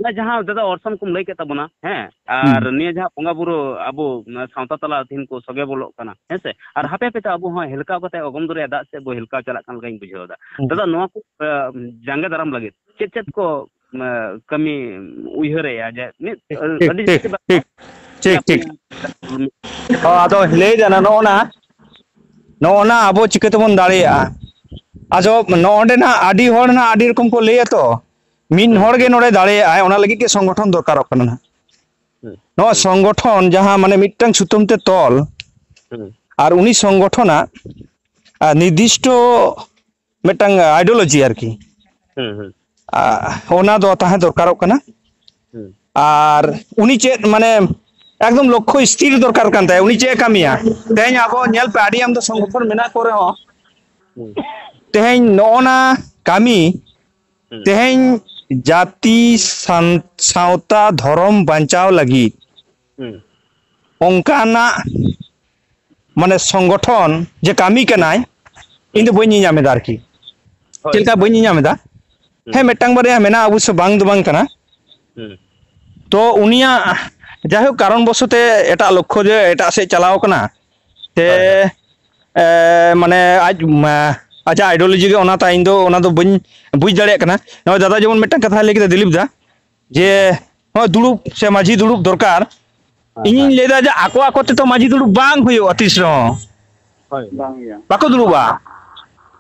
ᱚᱱᱟ ᱡᱟᱦᱟᱸ ᱫᱟᱫᱟ ᱚᱨᱥᱚᱝ ᱠᱚᱢ ᱞᱟᱹᱭ ᱠᱮᱫ ᱛᱟᱵᱚᱱᱟ, ᱦᱮᱸ, ᱟᱨ ᱦᱩᱸ᱾ ᱱᱤᱭᱟᱹ ᱡᱟᱦᱟᱸ ᱵᱚᱸᱜᱟ ᱵᱩᱨᱩ ᱟᱵᱚ, ᱟᱸ, ᱥᱟᱶᱛᱟ ᱛᱟᱞᱟ ᱛᱤᱦᱤᱧ ᱠᱚ ᱥᱚᱜᱮ ᱵᱚᱞᱚᱜ ᱠᱟᱱᱟ, ᱦᱮᱸ ᱥᱮ? ᱟᱨ ᱦᱟᱯᱮ ᱦᱟᱯᱮ ᱛᱮ ᱟᱵᱚ ᱦᱚᱸ ᱦᱮᱞᱠᱟᱣ ᱠᱟᱛᱮ ᱚᱜᱚᱢ ᱫᱚᱨᱭᱟ ᱫᱟᱜ ᱥᱮᱫ ᱵᱚ ᱦᱮᱞᱠᱟᱣ ᱪᱟᱞᱟᱜ ᱠᱟᱱ ᱞᱮᱠᱟᱧ ᱵᱩᱡᱷᱟᱹᱣ ᱮᱫᱟ᱾ ᱦᱩᱸ᱾ ᱫᱟᱫᱟ, ᱱᱚᱣᱟ ᱠᱚ, ᱟᱸ, ᱡᱟᱸᱜᱮ ᱫᱟᱨᱟᱢ ᱞᱟᱹᱜᱤᱫ ᱪᱮᱫ ᱪᱮᱫ ᱠᱚ, ᱟᱸ, ᱠᱟᱹᱢᱤ ᱩᱭᱦᱟᱹᱨᱮᱜᱼᱟ ᱡᱮ ᱢᱤᱫ, ᱴᱷᱤᱠ, ᱟᱹᱰᱤ ᱴᱷᱤᱠ, ᱡᱟᱹᱥᱛᱤ ᱴᱷᱤᱠ, ᱵᱟᱝ ᱴᱷᱤᱠ, ᱴᱷᱤᱠ, ᱴᱷᱤᱠ᱾ ᱚ, ᱟᱫᱚ ᱞᱟᱹᱭ ᱫᱟ ᱱᱚᱜᱼᱚ ᱱᱟ, ᱱᱚᱜᱼᱚ ᱱᱟ ᱟᱵᱚ ᱪᱤᱠᱟᱹ ᱛᱮᱵᱚᱱ ᱫᱟᱲᱮᱭᱟᱜᱼᱟ? ᱟᱫᱚ ᱱᱚᱜᱼᱚ ᱱᱚᱸᱰᱮ ᱱᱟᱜ ᱟᱹᱰᱤ ᱦᱚᱲ ᱱᱟᱜ ᱟᱹᱰᱤ ᱨᱚᱠᱚᱢ ᱠᱚ ᱞᱟᱹᱭᱟ ᱛᱚ, ᱢᱤᱫ ᱦᱩᱸ, ᱦᱚᱲ ᱜᱮ ᱦᱩᱸ, ᱱᱚᱰᱮ ᱫᱟᱲᱮᱭᱟᱜᱼᱟᱭ, ᱚᱱᱟ ᱞᱟᱹᱜᱤᱫ ᱜᱮ ᱥᱚᱝᱜᱚᱴᱷᱚᱱ ᱫᱚᱨᱠᱟᱨᱚᱜ ᱠᱟᱱᱟ ᱱᱟᱜ᱾ ᱦᱩᱸ, ᱱᱚᱣᱟ ᱦᱩᱸ, ᱥᱚᱝᱜᱚᱴᱷᱚᱱ ᱡᱟᱦᱟᱸ ᱢᱟᱱᱮ ᱢᱤᱫᱴᱟᱝ ᱥᱩᱛᱟᱹᱢ ᱛᱮ ᱛᱚᱞ, ᱦᱩᱸ, ᱟᱨ ᱩᱱᱤ ᱥᱚᱝᱜᱚᱴᱷᱚᱱᱟᱜ, ᱟᱨ, ᱱᱤᱨᱫᱤᱥᱴᱚ ᱢᱤᱫᱴᱟᱝ ideology ᱟᱨᱠᱤ᱾ ᱦᱩᱸ, ᱦᱩᱸ, ᱟ, ᱚᱱᱟ ᱫᱚ ᱛᱟᱦᱮᱸ ᱫᱚᱨᱠᱟᱨᱚᱜ ᱠᱟᱱᱟ᱾ ᱦᱩᱸ, ᱟᱨ ᱩᱱᱤ ᱪᱮᱫ ᱢᱟᱱᱮ ᱮᱠᱫᱚᱢ ᱞᱚᱠᱠᱷᱚ ᱥᱛᱷᱤᱨ ᱫᱚᱨᱠᱟᱨ ᱠᱟᱱ ᱛᱟᱭᱟ, ᱩᱱᱤ ᱪᱮᱫ ᱮ ᱠᱟᱹᱢᱤᱭᱟ᱾ ᱛᱮᱦᱮᱧ ᱟᱵᱚ ᱧᱮᱞ ᱯᱮ, ᱟᱹᱰᱤ ᱟᱢᱫᱟ ᱥᱚᱝᱜᱚᱴᱷᱚᱱ ᱢᱮᱱᱟᱜ ᱠᱚ ᱨᱮᱦᱚᱸ, ᱦᱩᱸ, ᱛᱮᱦᱮᱧ ᱱᱚᱜᱼᱚ ᱱᱟ ᱠᱟᱹᱢᱤ, ᱦᱩᱸ, ᱛᱮᱦᱮᱧ ᱡᱟᱹᱛᱤ ᱥᱟᱱ-, ᱥᱟᱶᱛᱟ ᱫᱷᱚᱨᱚᱢ ᱵᱟᱧᱪᱟᱣ ᱞᱟᱹᱜᱤᱫ ᱦᱩᱸ, ᱚᱱᱠᱟᱱᱟᱜ ᱢᱟᱱᱮ ᱥᱚᱝᱜᱚᱴᱷᱚᱱ ᱡᱮ ᱠᱟᱹᱢᱤ ᱠᱟᱱᱟᱭ, ᱤᱧ ᱫᱚ ᱦᱩᱸ, ᱵᱟᱹᱧ ᱧᱮᱧᱟᱢ ᱮᱫᱟ ᱟᱨᱠᱤ᱾ ᱦᱳᱭ, ᱪᱮᱫ ᱞᱮᱠᱟ ᱦᱳᱭ, ᱵᱟᱹᱧ ᱧᱮᱧᱟᱢ ᱮᱫᱟ? ᱦᱩᱸ, ᱦᱮᱸ, ᱢᱤᱫᱴᱟᱝ ᱵᱟᱨᱭᱟ ᱢᱮᱱᱟᱜᱼᱟ ᱚᱵᱚᱥᱥᱳ, ᱵᱟᱝ ᱫᱚ ᱵᱟᱝ ᱠᱟᱱᱟ᱾ ᱦᱩᱸ, ᱛᱚ ᱩᱱᱤᱭᱟᱜ ᱡᱟᱭᱦᱳᱠ ᱠᱟᱨᱚᱱ ᱵᱚᱥᱚᱛᱮ ᱮᱴᱟᱜ ᱞᱚᱠᱠᱷᱚ ᱡᱮ ᱮᱴᱟᱜ ᱥᱮᱫ ᱪᱟᱞᱟᱣ ᱠᱟᱱᱟ, ᱛᱮ, ᱦᱳᱭ, ᱦᱳᱭ, ᱮ, ᱢᱟᱱᱮ ᱟᱡ, ᱢᱟ, ᱟᱡᱟᱜ ideology ᱜᱮ ᱚᱱᱟ ᱛᱟᱭ, ᱤᱧ ᱫᱚ ᱚᱱᱟ ᱫᱚ ᱵᱟᱹᱧ ᱵᱩᱡᱽ ᱫᱟᱲᱮᱭᱟᱜ ᱠᱟᱱᱟ᱾ ᱱᱚᱜᱼᱚᱭ ᱫᱟᱫᱟ ᱡᱮᱢᱚᱱ ᱢᱤᱫᱴᱟᱝ ᱠᱟᱛᱷᱟᱭ ᱞᱟᱹᱭ ᱠᱮᱫᱟ, ᱫᱤᱞᱤᱯ ᱫᱟ, ᱡᱮ ᱱᱚᱜᱼᱚᱭ ᱫᱩᱲᱩᱵ ᱥᱮ ᱢᱟᱹᱡᱷᱤ ᱫᱩᱲᱩᱵ ᱫᱚᱨᱠᱟᱨ, ᱦᱳᱭ, ᱤᱧᱤᱧ ᱦᱳᱭ, ᱞᱟᱹᱭᱫᱟ ᱡᱮ ᱟᱠᱚ ᱟᱠᱚ ᱛᱮᱛᱚ ᱢᱟᱹᱡᱷᱤ ᱫᱩᱲᱩᱵ ᱵᱟᱝ ᱦᱩᱭᱩᱜᱼᱟ ᱛᱤᱥ ᱨᱮᱦᱚᱸ᱾ ᱦᱳᱭ, ᱵᱟᱝ ᱜᱮᱭᱟ᱾ ᱵᱟᱠᱚ ᱫᱩᱲᱩᱵᱼᱟ᱾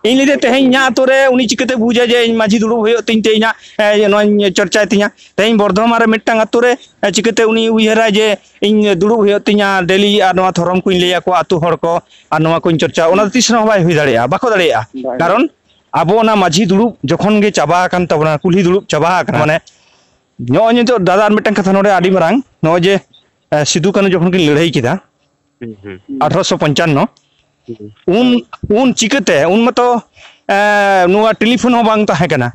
ᱤᱧ ᱞᱟᱹᱭᱫᱟ ᱛᱮᱦᱮᱧ ᱤᱧᱟᱹᱜ ᱟᱛᱳ ᱨᱮ ᱩᱱᱤ ᱪᱤᱠᱟᱹᱛᱮ ᱵᱩᱡᱟ ᱡᱮ ᱤᱧ ᱢᱟᱹᱡᱷᱤ ᱫᱩᱲᱩᱵ ᱦᱩᱭᱩᱜ ᱛᱤᱧ ᱛᱮ ᱤᱧᱟᱹᱜ, ᱮ, ᱱᱚᱣᱟᱧ ᱪᱚᱨᱪᱟᱭ ᱛᱤᱧᱟ? ᱛᱮᱦᱮᱧ ᱵᱚᱨᱫᱷᱚᱢᱟᱱ ᱨᱮ ᱢᱤᱫᱴᱟᱝ ᱟᱛᱳ ᱨᱮ, ᱮ, ᱪᱤᱠᱟᱹᱛᱮ ᱩᱱᱤ ᱩᱭᱦᱟᱹᱨᱟ ᱡᱮ ᱤᱧ ᱫᱩᱲᱩᱵ ᱦᱩᱭᱩᱜ ᱛᱤᱧᱟ ᱰᱮᱞᱤ ᱟᱨ ᱱᱚᱣᱟ ᱫᱷᱚᱨᱚᱢ ᱠᱚᱧ ᱞᱟᱹᱭ ᱟᱠᱚᱣᱟ ᱟᱛᱳ ᱦᱚᱲ ᱠᱚ ᱟᱨ ᱱᱚᱣᱟ ᱠᱚᱧ ᱪᱚᱨᱪᱟᱭᱟ? ᱚᱱᱟ ᱫᱚ ᱛᱤᱥ ᱨᱮᱦᱚᱸ ᱵᱟᱭ ᱦᱩᱭ ᱫᱟᱲᱮᱭᱟᱜᱼᱟ, ᱵᱟᱠᱚ ᱫᱟᱲᱮᱭᱟᱜᱼᱟ᱾ ᱵᱟᱭ ᱠᱟᱨᱚᱱ ᱟᱵᱚ ᱚᱱᱟ ᱢᱟᱹᱡᱷᱤ ᱫᱩᱲᱩᱵ ᱡᱚᱠᱷᱚᱱ ᱜᱮ ᱪᱟᱵᱟ ᱟᱠᱟᱱ ᱛᱟᱵᱚᱱᱟ, ᱠᱩᱞᱦᱤ ᱫᱩᱲᱩᱵ ᱪᱟᱵᱟ ᱟᱠᱟᱱᱟ, ᱢᱟᱱᱮ ᱱᱚᱜᱼᱚᱭ ᱱᱤᱛᱚᱜ ᱫᱟᱫᱟ ᱟᱨ ᱢᱤᱫᱴᱟᱝ ᱠᱟᱛᱷᱟ ᱱᱚᱰᱮ ᱟᱹᱰᱤ ᱢᱟᱨᱟᱝ, ᱱᱚᱜᱼᱚᱭ ᱡᱮ ᱮ, ᱥᱤᱫᱩ ᱠᱟᱹᱱᱦᱩ ᱡᱚᱠᱷᱚᱱ ᱠᱤᱱ ᱞᱟᱹᱲᱦᱟᱹᱭ ᱠᱮᱫᱟ ᱦᱩᱸ ᱦᱩᱸ ᱟᱴᱷᱨᱚᱥᱚ ᱯᱚᱧᱪᱟᱱᱱᱚ, ᱦᱩᱸ ᱩᱱ ᱩᱱ ᱪᱤᱠᱟᱹᱛᱮ, ᱩᱱ ᱢᱟᱛᱚ ᱮ, ᱱᱚᱣᱟ ᱴᱮᱞᱤᱯᱷᱳᱱ ᱦᱚᱸ ᱵᱟᱝ ᱛᱟᱦᱮᱸ ᱠᱟᱱᱟ᱾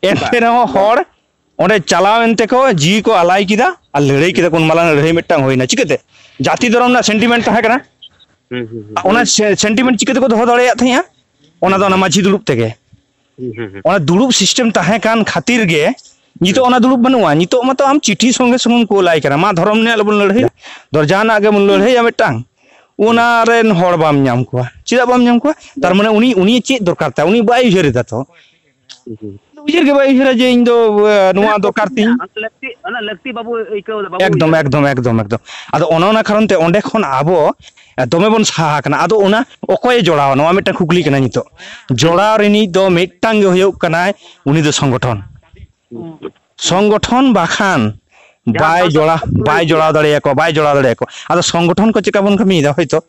ᱮᱱᱛᱮ ᱨᱮᱦᱚᱸ ᱦᱚᱲ ᱚᱸᱰᱮ ᱪᱟᱞᱟᱣ ᱮᱱ ᱛᱮᱠᱚ ᱡᱤᱣᱤ ᱠᱚ ᱟᱞᱟᱭ ᱠᱮᱫᱟ ᱟᱨ ᱞᱟᱹᱲᱦᱟᱹᱭ ᱠᱮᱫᱟ ᱠᱚ᱾ ᱩᱱ ᱢᱟᱨᱟᱝ ᱞᱟᱹᱲᱦᱟᱹᱭ ᱢᱤᱫᱴᱟᱝ ᱦᱩᱭᱱᱟ᱾ ᱪᱤᱠᱟᱹᱛᱮ? ᱡᱟᱹᱛᱤ ᱫᱷᱚᱨᱚᱢ ᱨᱮᱱᱟᱜ ᱥᱮᱱᱴᱤᱢᱮᱱᱴ ᱛᱟᱦᱮᱸ ᱠᱟᱱᱟ᱾ ᱦᱩᱸ ᱦᱩᱸ ᱚᱱᱟ ᱥᱮᱱᱴᱤᱢᱮᱱᱴ ᱪᱤᱠᱟᱹ ᱛᱮᱠᱚ ᱫᱚᱦᱚ ᱫᱟᱲᱮᱭᱟᱜ ᱛᱟᱦᱮᱸᱜᱼᱟ? ᱚᱱᱟ ᱫᱚ ᱚᱱᱟ ᱢᱟᱹᱡᱷᱤ ᱫᱩᱲᱩᱵ ᱛᱮᱜᱮ᱾ ᱦᱩᱸ ᱦᱩᱸ ᱦᱩᱸ ᱚᱱᱟ ᱫᱩᱲᱩᱵ ᱥᱤᱥᱴᱮᱢ ᱛᱟᱦᱮᱸ ᱠᱟᱱ ᱠᱷᱟᱹᱛᱤᱨ ᱜᱮ ᱱᱤᱛᱚᱜ ᱚᱱᱟ ᱫᱩᱲᱩᱵ ᱵᱟᱹᱱᱩᱜᱼᱟ᱾ ᱱᱤᱛᱚᱜ ᱢᱟᱛᱚ ᱟᱢ ᱪᱤᱴᱷᱤ ᱥᱚᱸᱜᱮ ᱥᱚᱸᱜᱮᱢ ᱠᱳᱞ ᱟᱭ ᱠᱟᱱᱟ, "ᱢᱟ ᱫᱷᱚᱨᱚᱢ ᱱᱤᱭᱮ ᱟᱞᱚᱵᱚᱱ ᱞᱟᱹᱲᱦᱟᱹᱭᱟ, ᱫᱷᱚᱨ ᱡᱟᱦᱟᱱᱟᱜ ᱜᱮᱵᱚᱱ ᱞᱟᱹᱲᱦᱟᱹᱭᱟ ᱢᱤᱫᱴᱟᱝ", ᱚᱱᱟ ᱨᱮᱱ ᱦᱚᱲ ᱵᱟᱢ ᱧᱟᱢ ᱠᱚᱣᱟ᱾ ᱪᱮᱫᱟᱜ ᱵᱟᱢ ᱧᱟᱢ ᱠᱚᱣᱟ? ᱛᱟᱨ ᱢᱟᱱᱮ ᱩᱱᱤ ᱩᱱᱤ ᱪᱮᱫ ᱫᱚᱨᱠᱟᱨ ᱛᱟᱭ? ᱩᱱᱤ ᱵᱟᱭ ᱩᱭᱦᱟᱹᱨ ᱮᱫᱟ ᱛᱚ᱾ ᱦᱩᱸ ᱩᱭᱦᱟᱹᱨ ᱜᱮ ᱵᱟᱭ ᱩᱭᱦᱟᱹᱨᱟ ᱡᱮ ᱤᱧ ᱫᱚ ᱮ, ᱱᱚᱣᱟ ᱫᱚᱨᱠᱟᱨ ᱛᱤᱧ᱾ ᱚᱱᱟ ᱞᱟᱹᱠᱛᱤ ᱚᱱᱟ ᱞᱟᱹᱠᱛᱤ ᱵᱟᱵᱚ ᱟᱹᱭᱠᱟᱹᱣ ᱮᱫᱟ, ᱵᱟᱵᱚ ᱮᱠᱫᱚᱢ ᱩᱭᱦᱟᱹᱨ ᱮᱫᱟ᱾ ᱮᱠᱫᱚᱢ ᱮᱠᱫᱚᱢ ᱮᱠᱫᱚᱢ᱾ ᱟᱫᱚ ᱚᱱᱮ ᱚᱱᱟ ᱠᱟᱨᱚᱱ ᱛᱮ ᱚᱸᱰᱮ ᱠᱷᱚᱱ ᱟᱵᱚ ᱮ, ᱫᱚᱢᱮ ᱵᱚᱱ ᱥᱟᱦᱟ ᱟᱠᱟᱱᱟ᱾ ᱟᱫᱚ ᱚᱱᱟ ᱚᱠᱚᱭᱮ ᱡᱚᱲᱟᱣᱟ? ᱱᱚᱣᱟ ᱢᱤᱫᱴᱟᱝ ᱠᱩᱠᱞᱤ ᱠᱟᱱᱟ᱾ ᱱᱤᱛᱚᱜ ᱡᱚᱲᱟᱣ ᱨᱤᱱᱤᱡ ᱫᱚ ᱢᱤᱫᱴᱟᱝ ᱜᱮ ᱦᱩᱭᱩᱜ ᱠᱟᱱᱟᱭ, ᱩᱱᱤ ᱫᱚ ᱥᱚᱝᱜᱚᱴᱷᱚᱱ᱾ ᱥᱚᱝᱜᱚᱴᱷᱚᱱ ᱵᱟᱠᱷᱟᱱ ᱡᱟᱦᱟᱸ ᱵᱟᱭ ᱥᱟᱶᱛᱟ ᱡᱚᱲᱟ ᱥᱚᱝᱜᱚᱴᱷᱚᱱ ᱵᱟᱭ ᱨᱮᱱᱟᱜ ᱡᱚᱲᱟᱣ ᱫᱟᱲᱮᱭᱟᱠᱚ, ᱵᱟᱭ ᱡᱚᱲᱟᱣ ᱫᱟᱲᱮᱭᱟᱠᱚ᱾ ᱟᱫᱚ ᱥᱚᱝᱜᱚᱴᱷᱚᱱ ᱠᱚ ᱪᱮᱠᱟ ᱵᱚᱱ ᱠᱟᱹᱢᱤᱭᱮᱫᱟ? ᱦᱚᱭᱛᱚ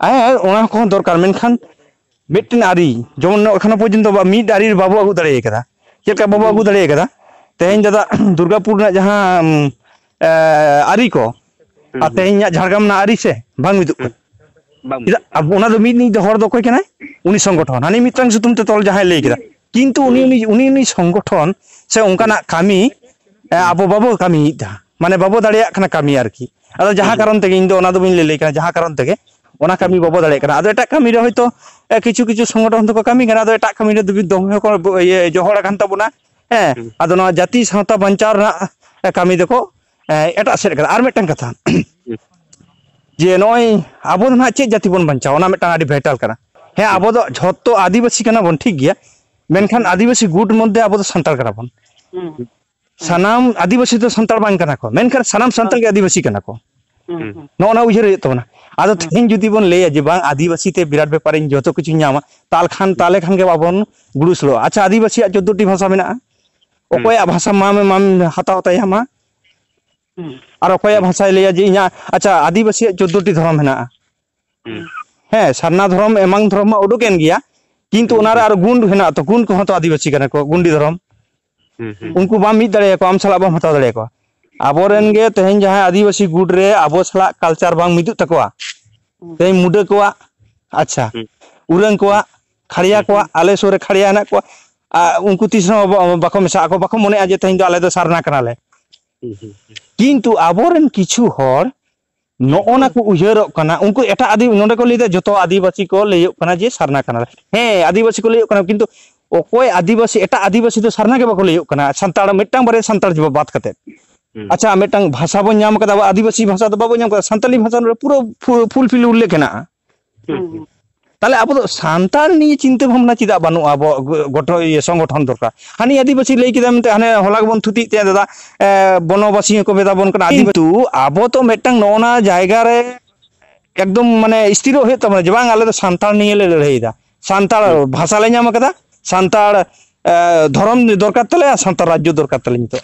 ᱦᱮᱸ, ᱚᱱᱟ ᱠᱚᱦᱚᱸ ᱫᱚᱨᱠᱟᱨ, ᱢᱮᱱᱠᱷᱟᱱ ᱢᱤᱫᱴᱮᱱ ᱟᱹᱨᱤ ᱡᱮᱢᱚᱱ ᱮᱠᱷᱚᱱᱳ ᱯᱚᱨᱡᱚᱱᱛᱚ ᱵᱟ- ᱢᱤᱫ ᱟᱹᱨᱤ ᱵᱟᱵᱚ ᱟᱹᱜᱩ ᱫᱟᱲᱮ ᱟᱠᱟᱫᱟ᱾ ᱪᱮᱫ ᱞᱮᱠᱟ ᱵᱟᱵᱚ ᱟᱹᱜᱩ ᱫᱟᱲᱮ ᱟᱠᱟᱫᱟ? ᱛᱮᱦᱮᱧ ᱫᱟᱫᱟ, ᱫᱩᱨᱜᱟᱯᱩᱨ ᱨᱮᱱᱟᱜ ᱡᱟᱦᱟᱸ ᱩᱢ, ᱮ, ᱟᱹᱨᱤ ᱠᱚ ᱦᱩᱸ, ᱟᱨ ᱦᱩᱸ᱾ ᱛᱮᱦᱮᱧᱟᱜ ᱡᱷᱟᱲᱜᱨᱟᱢ ᱨᱮᱱᱟᱜ ᱟᱹᱨᱤ ᱥᱮ ᱵᱟᱝ ᱢᱤᱫᱚᱜ ᱠᱟᱱᱟ᱾ ᱵᱟᱝ ᱪᱮᱫᱟᱜ? ᱟᱵᱚ ᱚᱱᱟ ᱫᱚ ᱢᱤᱫ ᱱᱤᱡ ᱫᱚ ᱦᱚᱲ ᱫᱚ ᱚᱠᱚᱭ ᱠᱟᱱᱟᱭ? ᱩᱱᱤ ᱥᱚᱝᱜᱚᱴᱷᱚᱱ, ᱦᱟᱹᱱᱤ ᱢᱤᱫᱴᱟᱝ ᱥᱩᱛᱟᱹᱢ ᱛᱮ ᱛᱚᱞ ᱡᱟᱦᱟᱸᱭ ᱞᱟᱹᱭ ᱠᱮᱫᱟ, ᱠᱤᱱᱛᱩ ᱩᱱᱤ ᱩᱱᱤ ᱩᱱᱤ ᱩᱱᱤ ᱥᱚᱝᱜᱚᱴᱷᱚᱱ ᱥᱮ ᱚᱱᱠᱟᱱᱟᱜ ᱠᱟᱹᱢᱤ ᱮ, ᱟᱵᱚ ᱵᱟᱵᱚ ᱠᱟᱹᱢᱤᱭᱮᱫᱟ, ᱢᱟᱱᱮ ᱵᱟᱵᱚ ᱫᱟᱲᱮᱭᱟᱜ ᱠᱟᱱᱟ ᱠᱟᱹᱢᱤ ᱟᱨᱠᱤ᱾ ᱟᱫᱚ ᱡᱟᱦᱟᱸ ᱠᱟᱨᱚᱱ ᱛᱮᱜᱮ, ᱤᱧ ᱫᱚ ᱚᱱᱟ ᱫᱚ ᱵᱟᱹᱧ ᱞᱟᱹᱭ ᱞᱟᱹᱭ ᱠᱟᱱᱟ, ᱡᱟᱦᱟᱸ ᱠᱟᱨᱚᱱ ᱛᱮᱜᱮ ᱚᱱᱟ ᱠᱟᱹᱢᱤ ᱵᱟᱵᱚ ᱫᱟᱲᱮᱭᱟᱜ ᱠᱟᱱᱟ᱾ ᱟᱫᱚ ᱮᱴᱟᱜ ᱠᱟᱹᱢᱤ ᱨᱮ ᱦᱚᱭᱛᱳ ᱮ, ᱠᱤᱪᱷᱩ ᱠᱤᱪᱷᱩ ᱥᱚᱝᱜᱚᱴᱷᱚᱱ ᱫᱚᱠᱚ ᱠᱟᱹᱢᱤ ᱠᱟᱱᱟ, ᱟᱫᱚ ᱮᱴᱟᱜ ᱠᱟᱹᱢᱤ ᱨᱮ ᱫᱩᱵᱤ- ᱫᱚᱢᱮ ᱠᱚ ᱵᱚ- ᱤᱭᱟᱹ ᱡᱚᱦᱚᱲ ᱟᱠᱟᱱ ᱛᱟᱵᱚᱱᱟ᱾ ᱦᱮᱸ, ᱟᱫᱚ ᱱᱚᱣᱟ ᱡᱟᱹᱛᱤ ᱥᱟᱶᱛᱟ ᱵᱟᱧᱪᱟᱣ ᱨᱮᱱᱟᱜ ᱮ, ᱠᱟᱹᱢᱤ ᱫᱚᱠᱚ ᱮ, ᱮᱴᱟᱜ ᱥᱮᱫ ᱠᱟᱫᱟ᱾ ᱟᱨ ᱢᱤᱫᱴᱟᱝ ᱠᱟᱛᱷᱟ, ᱡᱮ ᱱᱚᱜᱼᱚᱭ ᱟᱵᱚ ᱫᱚ ᱱᱟᱦᱟᱜ ᱪᱮᱫ ᱡᱟᱹᱛᱤ ᱵᱚᱱ ᱵᱟᱧᱪᱟᱣᱟ, ᱚᱱᱟ ᱢᱤᱫᱴᱟᱝ ᱟᱹᱰᱤ ᱵᱷᱟᱭᱴᱟᱞ ᱠᱟᱱᱟ᱾ ᱦᱮᱸ, ᱟᱵᱚ ᱫᱚ ᱡᱷᱚᱛᱚ ᱟᱹᱫᱤᱵᱟᱹᱥᱤ ᱠᱟᱱᱟ ᱵᱚᱱ, ᱴᱷᱤᱠ ᱜᱮᱭᱟ, ᱢᱮᱱᱠᱷᱟᱱ ᱟᱹᱫᱤᱵᱟᱹᱥᱤ ᱜᱩᱴ ᱢᱚᱫᱽᱫᱷᱮ ᱟᱵᱚ ᱫᱚ ᱥᱟᱱᱛᱟᱲ ᱠᱟᱱᱟ ᱵᱚᱱ᱾ ᱥᱟᱱᱟᱢ ᱟᱹᱫᱤᱵᱟᱹᱥᱤ ᱫᱚ ᱥᱟᱱᱛᱟᱲ ᱵᱟᱝ ᱠᱟᱱᱟ ᱠᱚ, ᱢᱮᱱᱠᱷᱟᱱ ᱥᱟᱱᱟᱢ ᱥᱟᱱᱛᱟᱲ ᱜᱮ ᱟᱹᱫᱤᱵᱟᱹᱥᱤ ᱠᱟᱱᱟ ᱠᱚ᱾ ᱱᱚᱜᱼᱚ ᱱᱟ ᱩᱭᱦᱟᱹᱨ ᱦᱩᱭᱩᱜ ᱛᱟᱵᱚᱱᱟ᱾ ᱟᱫᱚ ᱛᱮᱦᱮᱧ ᱡᱩᱫᱤ ᱵᱚᱱ ᱞᱟᱹᱭᱟ ᱡᱮ ᱵᱟᱝ, ᱟᱹᱫᱤᱵᱟᱹᱥᱤ ᱛᱮ ᱵᱤᱨᱟᱴ ᱵᱮᱯᱟᱨ, ᱤᱧ ᱡᱚᱛᱚ ᱠᱤᱪᱷᱩᱧ ᱧᱟᱢᱟ, ᱛᱟᱦᱚᱞᱮ ᱠᱷᱟᱱ ᱛᱟᱦᱚᱞᱮ ᱠᱷᱟᱱ ᱜᱮ ᱵᱟᱵᱚᱱ ᱜᱩᱲᱩᱥᱞᱚᱜᱼᱟ᱾ ᱟᱪᱪᱷᱟ, ᱟᱹᱫᱤᱵᱟᱹᱥᱤᱭᱟᱜ ᱪᱳᱫᱽᱫᱳ ᱴᱤ ᱵᱷᱟᱥᱟ ᱢᱮᱱᱟᱜᱼᱟ, ᱚᱠᱚᱭᱟᱜ ᱵᱷᱟᱥᱟ ᱢᱟᱢ ᱢᱟᱢ ᱦᱟᱛᱟᱣ ᱛᱟᱭᱟ ᱢᱟ? ᱟᱨ ᱚᱠᱚᱭᱟᱜ ᱵᱷᱟᱥᱟᱭ ᱞᱟᱹᱭᱟ ᱡᱮ ᱤᱧᱟᱹᱜ, ᱟᱪᱪᱷᱟ, ᱟᱹᱫᱤᱵᱟᱹᱥᱤᱭᱟᱜ ᱪᱳᱫᱽᱫᱳ ᱴᱤ ᱫᱷᱚᱨᱚᱢ ᱦᱮᱱᱟᱜᱼᱟ᱾ ᱦᱮᱸ, ᱥᱟᱨᱱᱟ ᱫᱷᱚᱨᱚᱢ ᱮᱢᱟᱱ ᱫᱷᱚᱨᱚᱢ ᱢᱟ ᱩᱰᱩᱠ ᱮᱱ ᱜᱮᱭᱟ, ᱠᱤᱱᱛᱩ ᱚᱱᱟᱨᱮ ᱟᱨᱚ ᱜᱩᱱᱰ ᱦᱮᱱᱟᱜ ᱛᱚ, ᱜᱩᱱᱰ ᱠᱚᱦᱚᱸ ᱛᱚ ᱟᱹᱫᱤᱵᱟᱹᱥᱤ ᱠᱟᱱᱟ ᱠᱚ, ᱜᱩᱱᱰᱤ ᱫᱷᱚᱨᱚᱢ᱾ ᱩᱱᱠᱩ ᱵᱟᱢ ᱢᱤᱫ ᱫᱟᱲᱮᱭᱟᱠᱚᱣᱟ, ᱟᱢ ᱥᱟᱞᱟᱜ ᱵᱟᱢ ᱦᱟᱛᱟᱣ ᱫᱟᱲᱮᱭᱟᱠᱚᱣᱟ᱾ ᱟᱵᱚᱨᱮᱱ ᱜᱮ ᱛᱮᱦᱮᱧ ᱡᱟᱦᱟᱸᱭ ᱟᱹᱫᱤᱵᱟᱹᱥᱤ ᱜᱩᱴ ᱨᱮ ᱟᱵᱚ ᱥᱟᱞᱟᱜ ᱠᱟᱞᱪᱟᱨ ᱵᱟᱝ ᱢᱤᱫᱚᱜ ᱛᱟᱠᱚᱣᱟ, ᱛᱮᱦᱮᱧ ᱢᱩᱰᱟᱹ ᱠᱚᱣᱟᱜ, ᱟᱪᱪᱷᱟ, ᱩᱨᱟᱹᱝ ᱠᱚᱣᱟᱜ, ᱠᱷᱟᱲᱭᱟ ᱠᱚᱣᱟᱜ, ᱟᱞᱮ ᱥᱩᱨ ᱨᱮ ᱠᱷᱟᱲᱭᱟ ᱦᱮᱱᱟᱜ ᱠᱚᱣᱟ, ᱟᱨ ᱩᱱᱠᱩ ᱛᱤᱥ ᱨᱮᱦᱚᱸ ᱵᱟ- ᱵᱟᱠᱚ ᱢᱮᱥᱟᱜ ᱟᱠᱚ, ᱵᱟᱠᱚ ᱢᱚᱱᱮᱜᱼᱟ ᱡᱮ ᱛᱮᱦᱮᱧ ᱫᱚ ᱟᱞᱮ ᱫᱚ ᱥᱟᱨᱱᱟ ᱠᱟᱱᱟᱞᱮ᱾ ᱠᱤᱱᱛᱩ ᱟᱵᱚᱨᱮᱱ ᱠᱤᱪᱷᱩ ᱦᱚᱲ ᱱᱚᱜᱼᱚ ᱱᱟ ᱠᱚ ᱩᱭᱦᱟᱹᱨᱚᱜ ᱠᱟᱱᱟ, ᱩᱱᱠᱩ ᱮᱴᱟᱜ ᱟᱹᱫᱤ- ᱱᱚᱰᱮ ᱠᱚ ᱞᱟᱹᱭᱫᱟ ᱡᱚᱛᱚ ᱟᱹᱫᱤᱵᱟᱹᱥᱤ ᱠᱚ ᱞᱟᱹᱭᱚᱜ ᱠᱟᱱᱟ ᱡᱮ ᱥᱟᱨᱱᱟ ᱠᱟᱱᱟᱞᱮ᱾ ᱦᱮᱸ, ᱟᱹᱫᱤᱵᱟᱹᱥᱤ ᱠᱚ ᱞᱟᱹᱭᱚᱜ ᱠᱟᱱᱟ, ᱠᱤᱱᱛᱩ ᱚᱠᱚᱭ ᱟᱹᱫᱤᱵᱟᱹᱥᱤ, ᱮᱴᱟᱜ ᱟᱹᱫᱤᱵᱟᱹᱥᱤ ᱫᱚ ᱥᱟᱨᱱᱟ ᱜᱮ ᱵᱟᱠᱚ ᱞᱟᱹᱭᱚᱜ ᱠᱟᱱᱟ, ᱥᱟᱱᱛᱟᱲ, ᱢᱤᱫᱴᱟᱝ ᱵᱟᱨᱭᱟ ᱥᱟᱱᱛᱟᱲ ᱡᱤᱵᱚ ᱵᱟᱫ ᱠᱟᱛᱮ᱾ ᱟᱪᱪᱷᱟ, ᱢᱤᱫᱴᱟᱝ ᱵᱷᱟᱥᱟ ᱵᱚᱱ ᱧᱟᱢ ᱠᱟᱫᱟ, ᱟᱵᱚ ᱟᱹᱫᱤᱵᱟᱹᱥᱤ ᱵᱷᱟᱥᱟ ᱫᱚ ᱵᱟᱵᱚᱱ ᱧᱟᱢ ᱠᱟᱫᱟ, ᱥᱟᱱᱛᱟᱞᱤ ᱵᱷᱟᱥᱟ ᱨᱮ ᱯᱩᱨᱟᱹ ᱯᱷᱩᱞ ᱯᱷᱤᱞ ᱩᱞᱞᱮᱠᱷ ᱦᱮᱱᱟᱜᱼᱟ᱾ ᱛᱟᱦᱞᱮ ᱟᱵᱚ ᱫᱚ ᱥᱟᱱᱛᱟᱲ ᱱᱤᱭᱮ ᱪᱤᱱᱛᱟᱹ ᱵᱷᱟᱵᱽᱱᱟ ᱪᱮᱫᱟᱜ ᱵᱟᱹᱱᱩᱜᱼᱟ ᱟᱵᱚᱣᱟᱜ ᱜᱚ- ᱜᱚᱴᱷᱚ- ᱤᱭᱟᱹ, ᱥᱚᱝᱜᱚᱴᱷᱚᱱ ᱫᱚᱨᱠᱟᱨ? ᱦᱟᱹᱱᱤ ᱟᱹᱫᱤᱵᱟᱹᱥᱤ ᱞᱟᱹᱭ ᱠᱮᱫᱟ ᱢᱮᱱᱛᱮ, ᱦᱟᱱᱮ ᱦᱚᱞᱟ ᱜᱮᱵᱚᱱ ᱛᱷᱩᱛᱤᱭᱮᱫ ᱛᱟᱦᱮᱸ ᱫᱟᱫᱟ, ᱮ, ᱵᱚᱱᱚᱵᱟᱥᱤ ᱦᱚᱸᱠᱚ ᱢᱮᱛᱟ ᱵᱚᱱ ᱠᱟᱱᱟ ᱟᱹᱫᱤᱵᱟᱹᱥᱤ᱾ ᱠᱤᱱᱛᱩ ᱟᱵᱚ ᱛᱚ ᱢᱤᱫᱴᱟᱝ ᱱᱚᱜᱼᱚ ᱱᱟ ᱡᱟᱭᱜᱟ ᱨᱮ ᱮᱠᱫᱚᱢ ᱢᱟᱱᱮ ᱥᱛᱷᱤᱨᱚᱜ ᱦᱩᱭᱩᱜ ᱛᱟᱵᱚᱱᱟ ᱡᱮ ᱵᱟᱝ, ᱟᱞᱮ ᱫᱚ ᱥᱟᱱᱛᱟᱲ ᱱᱤᱭᱮ ᱞᱮ ᱞᱟᱹᱲᱦᱟᱹᱭᱮᱫᱟ, ᱥᱟᱱᱛᱟᱲ ᱵᱷᱟᱥᱟ ᱞᱮ ᱧᱟᱢ ᱠᱟᱫᱟ, ᱥᱟᱱᱛᱟᱲ, ᱮ, ᱫᱷᱚᱨᱚᱢ ᱫᱚᱨᱠᱟᱨ ᱛᱟᱞᱮ, ᱥᱟᱱᱛᱟᱲ ᱨᱟᱡᱽᱡᱚ ᱫᱚᱨᱠᱟᱨ ᱛᱟᱞᱮ ᱱᱤᱛᱚᱜ᱾